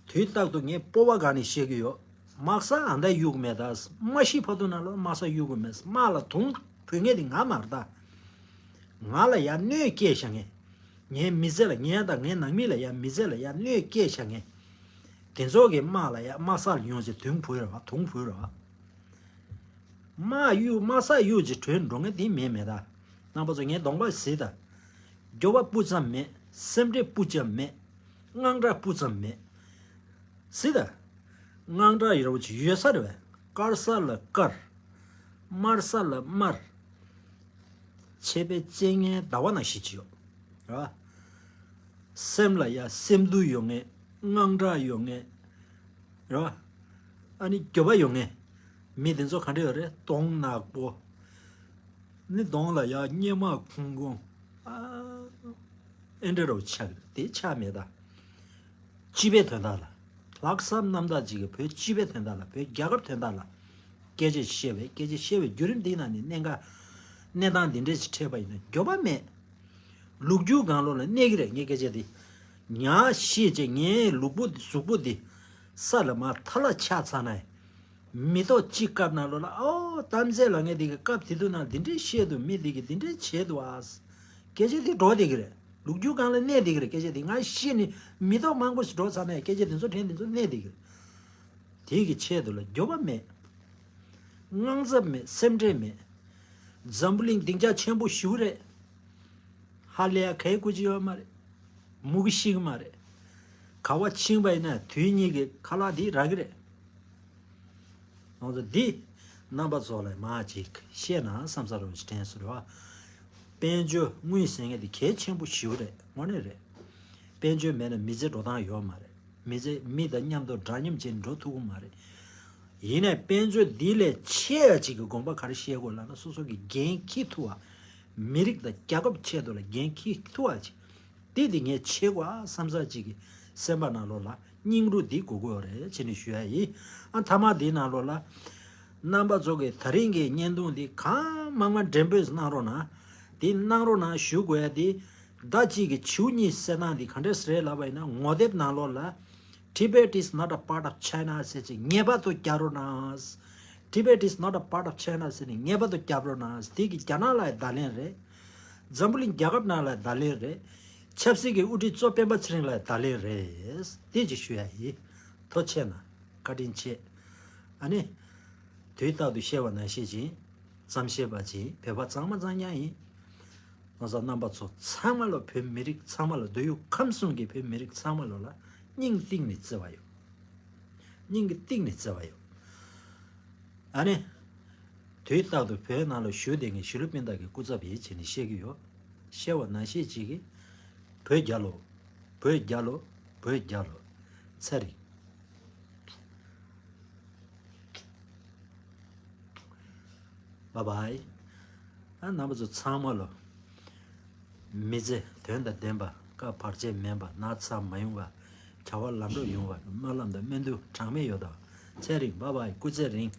དུས་རྟག་ཏུ་ངས་སྤོབས་པ་སྒང་ནས་བཤད་ཀྱི་ཡོད། དམག་ས་ཨ་མདའ་གཡུག་མེད་ད། མ་ཤི་བར་དུ་ནང་ལོགས་དམག་ས་གཡུག་དགོས་མེད། དམག་ལ་དུང་ཕུད་མཁན་དེ་ང་མ་རེད་ད། ང་ལ་ཡ་གནོད་སྐྱེལ་བཞག་མཁན། ངའི་མི་ཚེ་ལ་ངའི་དང་ངའི་ནང་མི་ལ་ཡ་མི་ཚེ་ལ་ཡ་གནོད་སྐྱེལ་བཞག་མཁན། དེ་ཚོ་གི་དམག་ལ་ཡ་དམག་ས་ལ་ཡོང་ཚེ་དུང་ཕུད་རེད་བ། དུང་ཕུད་རེད་བ། དམག་གཡུག་དམག་ས་གཡུག་ཅིག་བྲོས་འགྲོ་མཁན་དེ་མེད་མེད་ད། རྣམ་པ་ཚོ་ངའི་གདོང་པ་གཟིགས་དང་། སྐྱོ་བ་སྤུ་ཙམ་མེད། སེམས་ཁྲལ་སྤུ་ཙམ་མེད། དངངས་སྐྲག་སྤུ་ཙམ་མེད། གཟིགས་དང་། དངངས་སྐྲག་ཡོད་ར་བོ་ཅིག་ཡོད་ས་རེད་བས། དཀར་ས་ལ་དཀར། དམར་ས་ལ་དམར། ཆད་པས་བཅད་མཁན་ཟླ་བ་ནང་བཞིན་ཅིག་ཡོད། རེད་བ། སེམས་ལ་ཡ་སེམས་སྡུག་ཡོད་མཁན། དངངས་སྐྲག་ཡོད་མཁན། རེད་བ། ཨ་ནི་འགྱོད་པ་ཡོད་མཁན། མི་དེ་ཚོ་ག་འདྲ་ཡོད་རེད། གདོང་ནག་པོ། ནི་གདོང་ལ་ཡ་གཉེར་མ་ཁུང་ཁུང་། ཨ། ཨེ་འདྲ་རོ་ཆགས་རེད། དེ་ཆགས་མེད་ད། སྤྱི་པའི་དོན་དག་ལ། ལྷག་བསམ་རྣམ་དག་ཅིག་གིས་བོད་སྤྱི་པའི་དོན་དག་ལ། བོད་རྒྱལ་ཁབ་དོན་དག་ལ། སྐད་ཆ་བཤད་པའི་སྐད་ཆ་བཤད་པའི་བརྒྱུད་རིམ་འདིའི་ནང་ནས་གནད་འགག་གནས་སྟངས་འདི་འདྲས་ཅིག་འཕྲད་པ་ཡིན་ན་འགྱོད་པ་མེད། ལུག་རྒྱུ་སྒང་ལོགས་ལ་གནས་ཀྱི་རེད། ངའི་སྐད་ཆ་འདི། ཉག་ཤེས་བྱས་ངའི་ལུས་པོ་འདི་གཟུགས་པོ་འདི། ས་ལ་མར་ཐལ་ལ་ཆགས་ཚར་ན། མི་ཐོག་གཅིག་བཀབ་ན་ལོ་ལ་ཨོ་གཏམ་ཚེ་ལ་ངས་འདི་གི་སྐབས་དེ་དུས་ན་འདི་འདྲས་བཤད་འདུག་མི་འདི་གི་འདི་འདྲས་བྱས་འདུག་ཨ། སྐད་ཆ་འདི་འགྲོ་བསྡད་ཀྱི་རེད། ལུག་རྒྱུ་སྒང་ལ་གནས་བསྡད་ཀྱི་རེད། སྐད་ཆ་འདི་ང་ཤི་ནས་མི་ཐོག་མང་པོ་ཞིག་འགྲོ་ཚར་ན་ཡང་སྐད་ཆ་འདི་ཚོ་དྲན་འདི་ཚོ་གནས་བསྡད་ཀྱི་རེད། དེ་གི་ཆེད་དུ་ལ་འགྱོད་པ་མེད། དངངས་འཚབ་མེད། སེམས་ཁྲལ་མེད། འཛམ་བུ་གླིང་སྡིངས་ཆ་ཆེན་པོ་ཞིག་རེད། ཧ་ལས་ཡ་གའི་སྐུ་ཅི་ཡོད་མ་རེད། མུ་གེ་ཤི་གི་མ་རེད། ག་བ་ཕྱིན་པ་ཡིན་ན་དུས་གཉིས་ཀྱི་ཁ་ལག་འདི་རག་གི་རེད། ང་ཚོ་འདི་རྣམ་པ་ཚོ་ལ་མ་ཅིག་བཤད་ན་བསམ་ས་རུ་ཅིག་དྲན་སོང་རེད་བ། དཔལ་འབྱོར་དངུལ་ཟེར་མཁན་འདི་གལ་ཆེན་པོ་ཞེ་པོ་རེད། དངོས་གནས་རེད། དཔལ་འབྱོར་མེད་ན་མི་ཚེ་འགྲོ་སྟངས་ཡོད་མ་རེད། མི་ཚེ་མི་དང་མཉམ་དུ་འདྲ་མཉམ་བྱས་འགྲོ་ཐུབ་ཀྱི་མ་རེད། ཡིན་ནའི་དཔལ་འབྱོར་འདི་ལས་ཆེ་ཡ་ཅིག་གི་དགོངས་པ་ག་རེ་བཞེས་དགོས་ལབ་ན་སོ་སོ་གི་འགན་འཁྱེར་ཐུབ་པ། མི་རིགས་དང་རྒྱལ་ཁབ་ཆེད་དུ་ལ་འགན་འཁྱེར་ཐུབ་པ་ཅིག་དེ་དེ་ངས་བྱེད་དགོས་ཨ་བསམ་ས་ཅིག་གི་སེམས་པ་ནང་ལོགས་ལ་སྙིང་རུས་འདི་དགོས་ཀྱི་ཡོད་རེད་ཅེས་ནས་ཞུ་ཡ་ཡིན། ཨ་མཐའ་མ་འདིའི་ནང་ལོགས་ལ་རྣམ་པ་ཚོ་གི་ད་རིང་གི་བརྙན་ཐུང་འདི་གང་མང་མང་འགྲེམས་སྤེལ་གནང་རོགས་གནང་། འདི་གནང་རོགས་གནང་ཞུ་དགོས་ཡ་འདི་ཟླ་གཅིག་གི་བྱིའུ་གཉིས་བསད་སྟངས་འདི་ག་འདྲས་རེད་ལབ་པ་ཡིན་ན་ངོ་དེབ་ནང་ལོགས་ལ། Tibet is not a part of China ཟེར་ཅིག་ངེས་པར་དུ་རྒྱག་རོགས་གནང་། Tibet is not a part of China ཟེར་ནས་ངེས་པར་དུ་རྒྱབ་རོགས་གནང་། དེ་གི་རྒྱ་ནག་ལ་ཡང་བརྡ་ལན་རེད། འཛམ་བུ་གླིང་རྒྱལ་ཁབ་ནང་ལ་ཡང་བརྡ་ལན་རེད། ཆབ་སྲིད་ཀྱི་དབུ་ཁྲིད་གཙོ་སྤེན་པ་ཚེ་རིང་ལ་ཡང་བརྡ་ལན་རེད། དེ་ཅིག་ཞུ་ཡ་ཡིན། ཐུགས་རྗེ་གནང་། བཀའ་དྲིན་ཆེ། ཨ་ནི། དུས་རྟག་ཏུ་བཤད་པ་ནང་བཞིན་བྱེད། ཙམ་བཤད་པ་བྱེད། བོད་པ་གཙང་མ་གཙང་རྐྱང་ཡིན། ང་ཚོ་རྣམ་པ་ཚོ་ཚང་མ་ལ་བོད་མི་རིགས་ཚང་མ་ལ་འདོད་ཡོད་ཁམས་གསུམ་གྱི་བོད་མི་རིགས་ཚང་མ་ལ་ལ་སྙིང་གཏིང་ནས་བརྩེ་བ་ཡོད། སྙིང་གི་གཏིང་ནས་བརྩེ་བ་ཡོད། ཨ་ནི། དུས་རྟག་ཏུ་བོད་ནང་ལ་བཞུགས་བསྡད་མཁན་གཞིས་ལུས་སྤུན་ཟླ་གི་སྐུ་ཚབ་ཡིན་བྱས་ནས་བཤད་ཀྱི་ཡོད། བཤད་པ་ནང་བཞིན་བྱེད་ཀྱི། བོད་རྒྱལ་ལོ། བོད་རྒྱལ་ལོ། བོད་རྒྱལ་ལོ། ཚེ་རིང་། བཱའི་བཱའི། ཨ་རྣམ་པ་ཚོ་ཚང་མ་ལ། མི་ཚེ་དོན་དང་ལྡན་པ། བསྐལ་བར་ཆད་མེད་པ། ན་ཚ་མ་ཡོང་བ། བྱ་བ་ལམ་འགྲོ་ཡོང་བ། སྨོན་ལམ་དང་སྨོན་འདུན་གྲངས་མེད་ཡོད་དོ། ཚེ་རིང་བྷ་བྷའི། སྐུ་ཚེ་རིང་།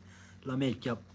བླ་མས་སྐྱབས།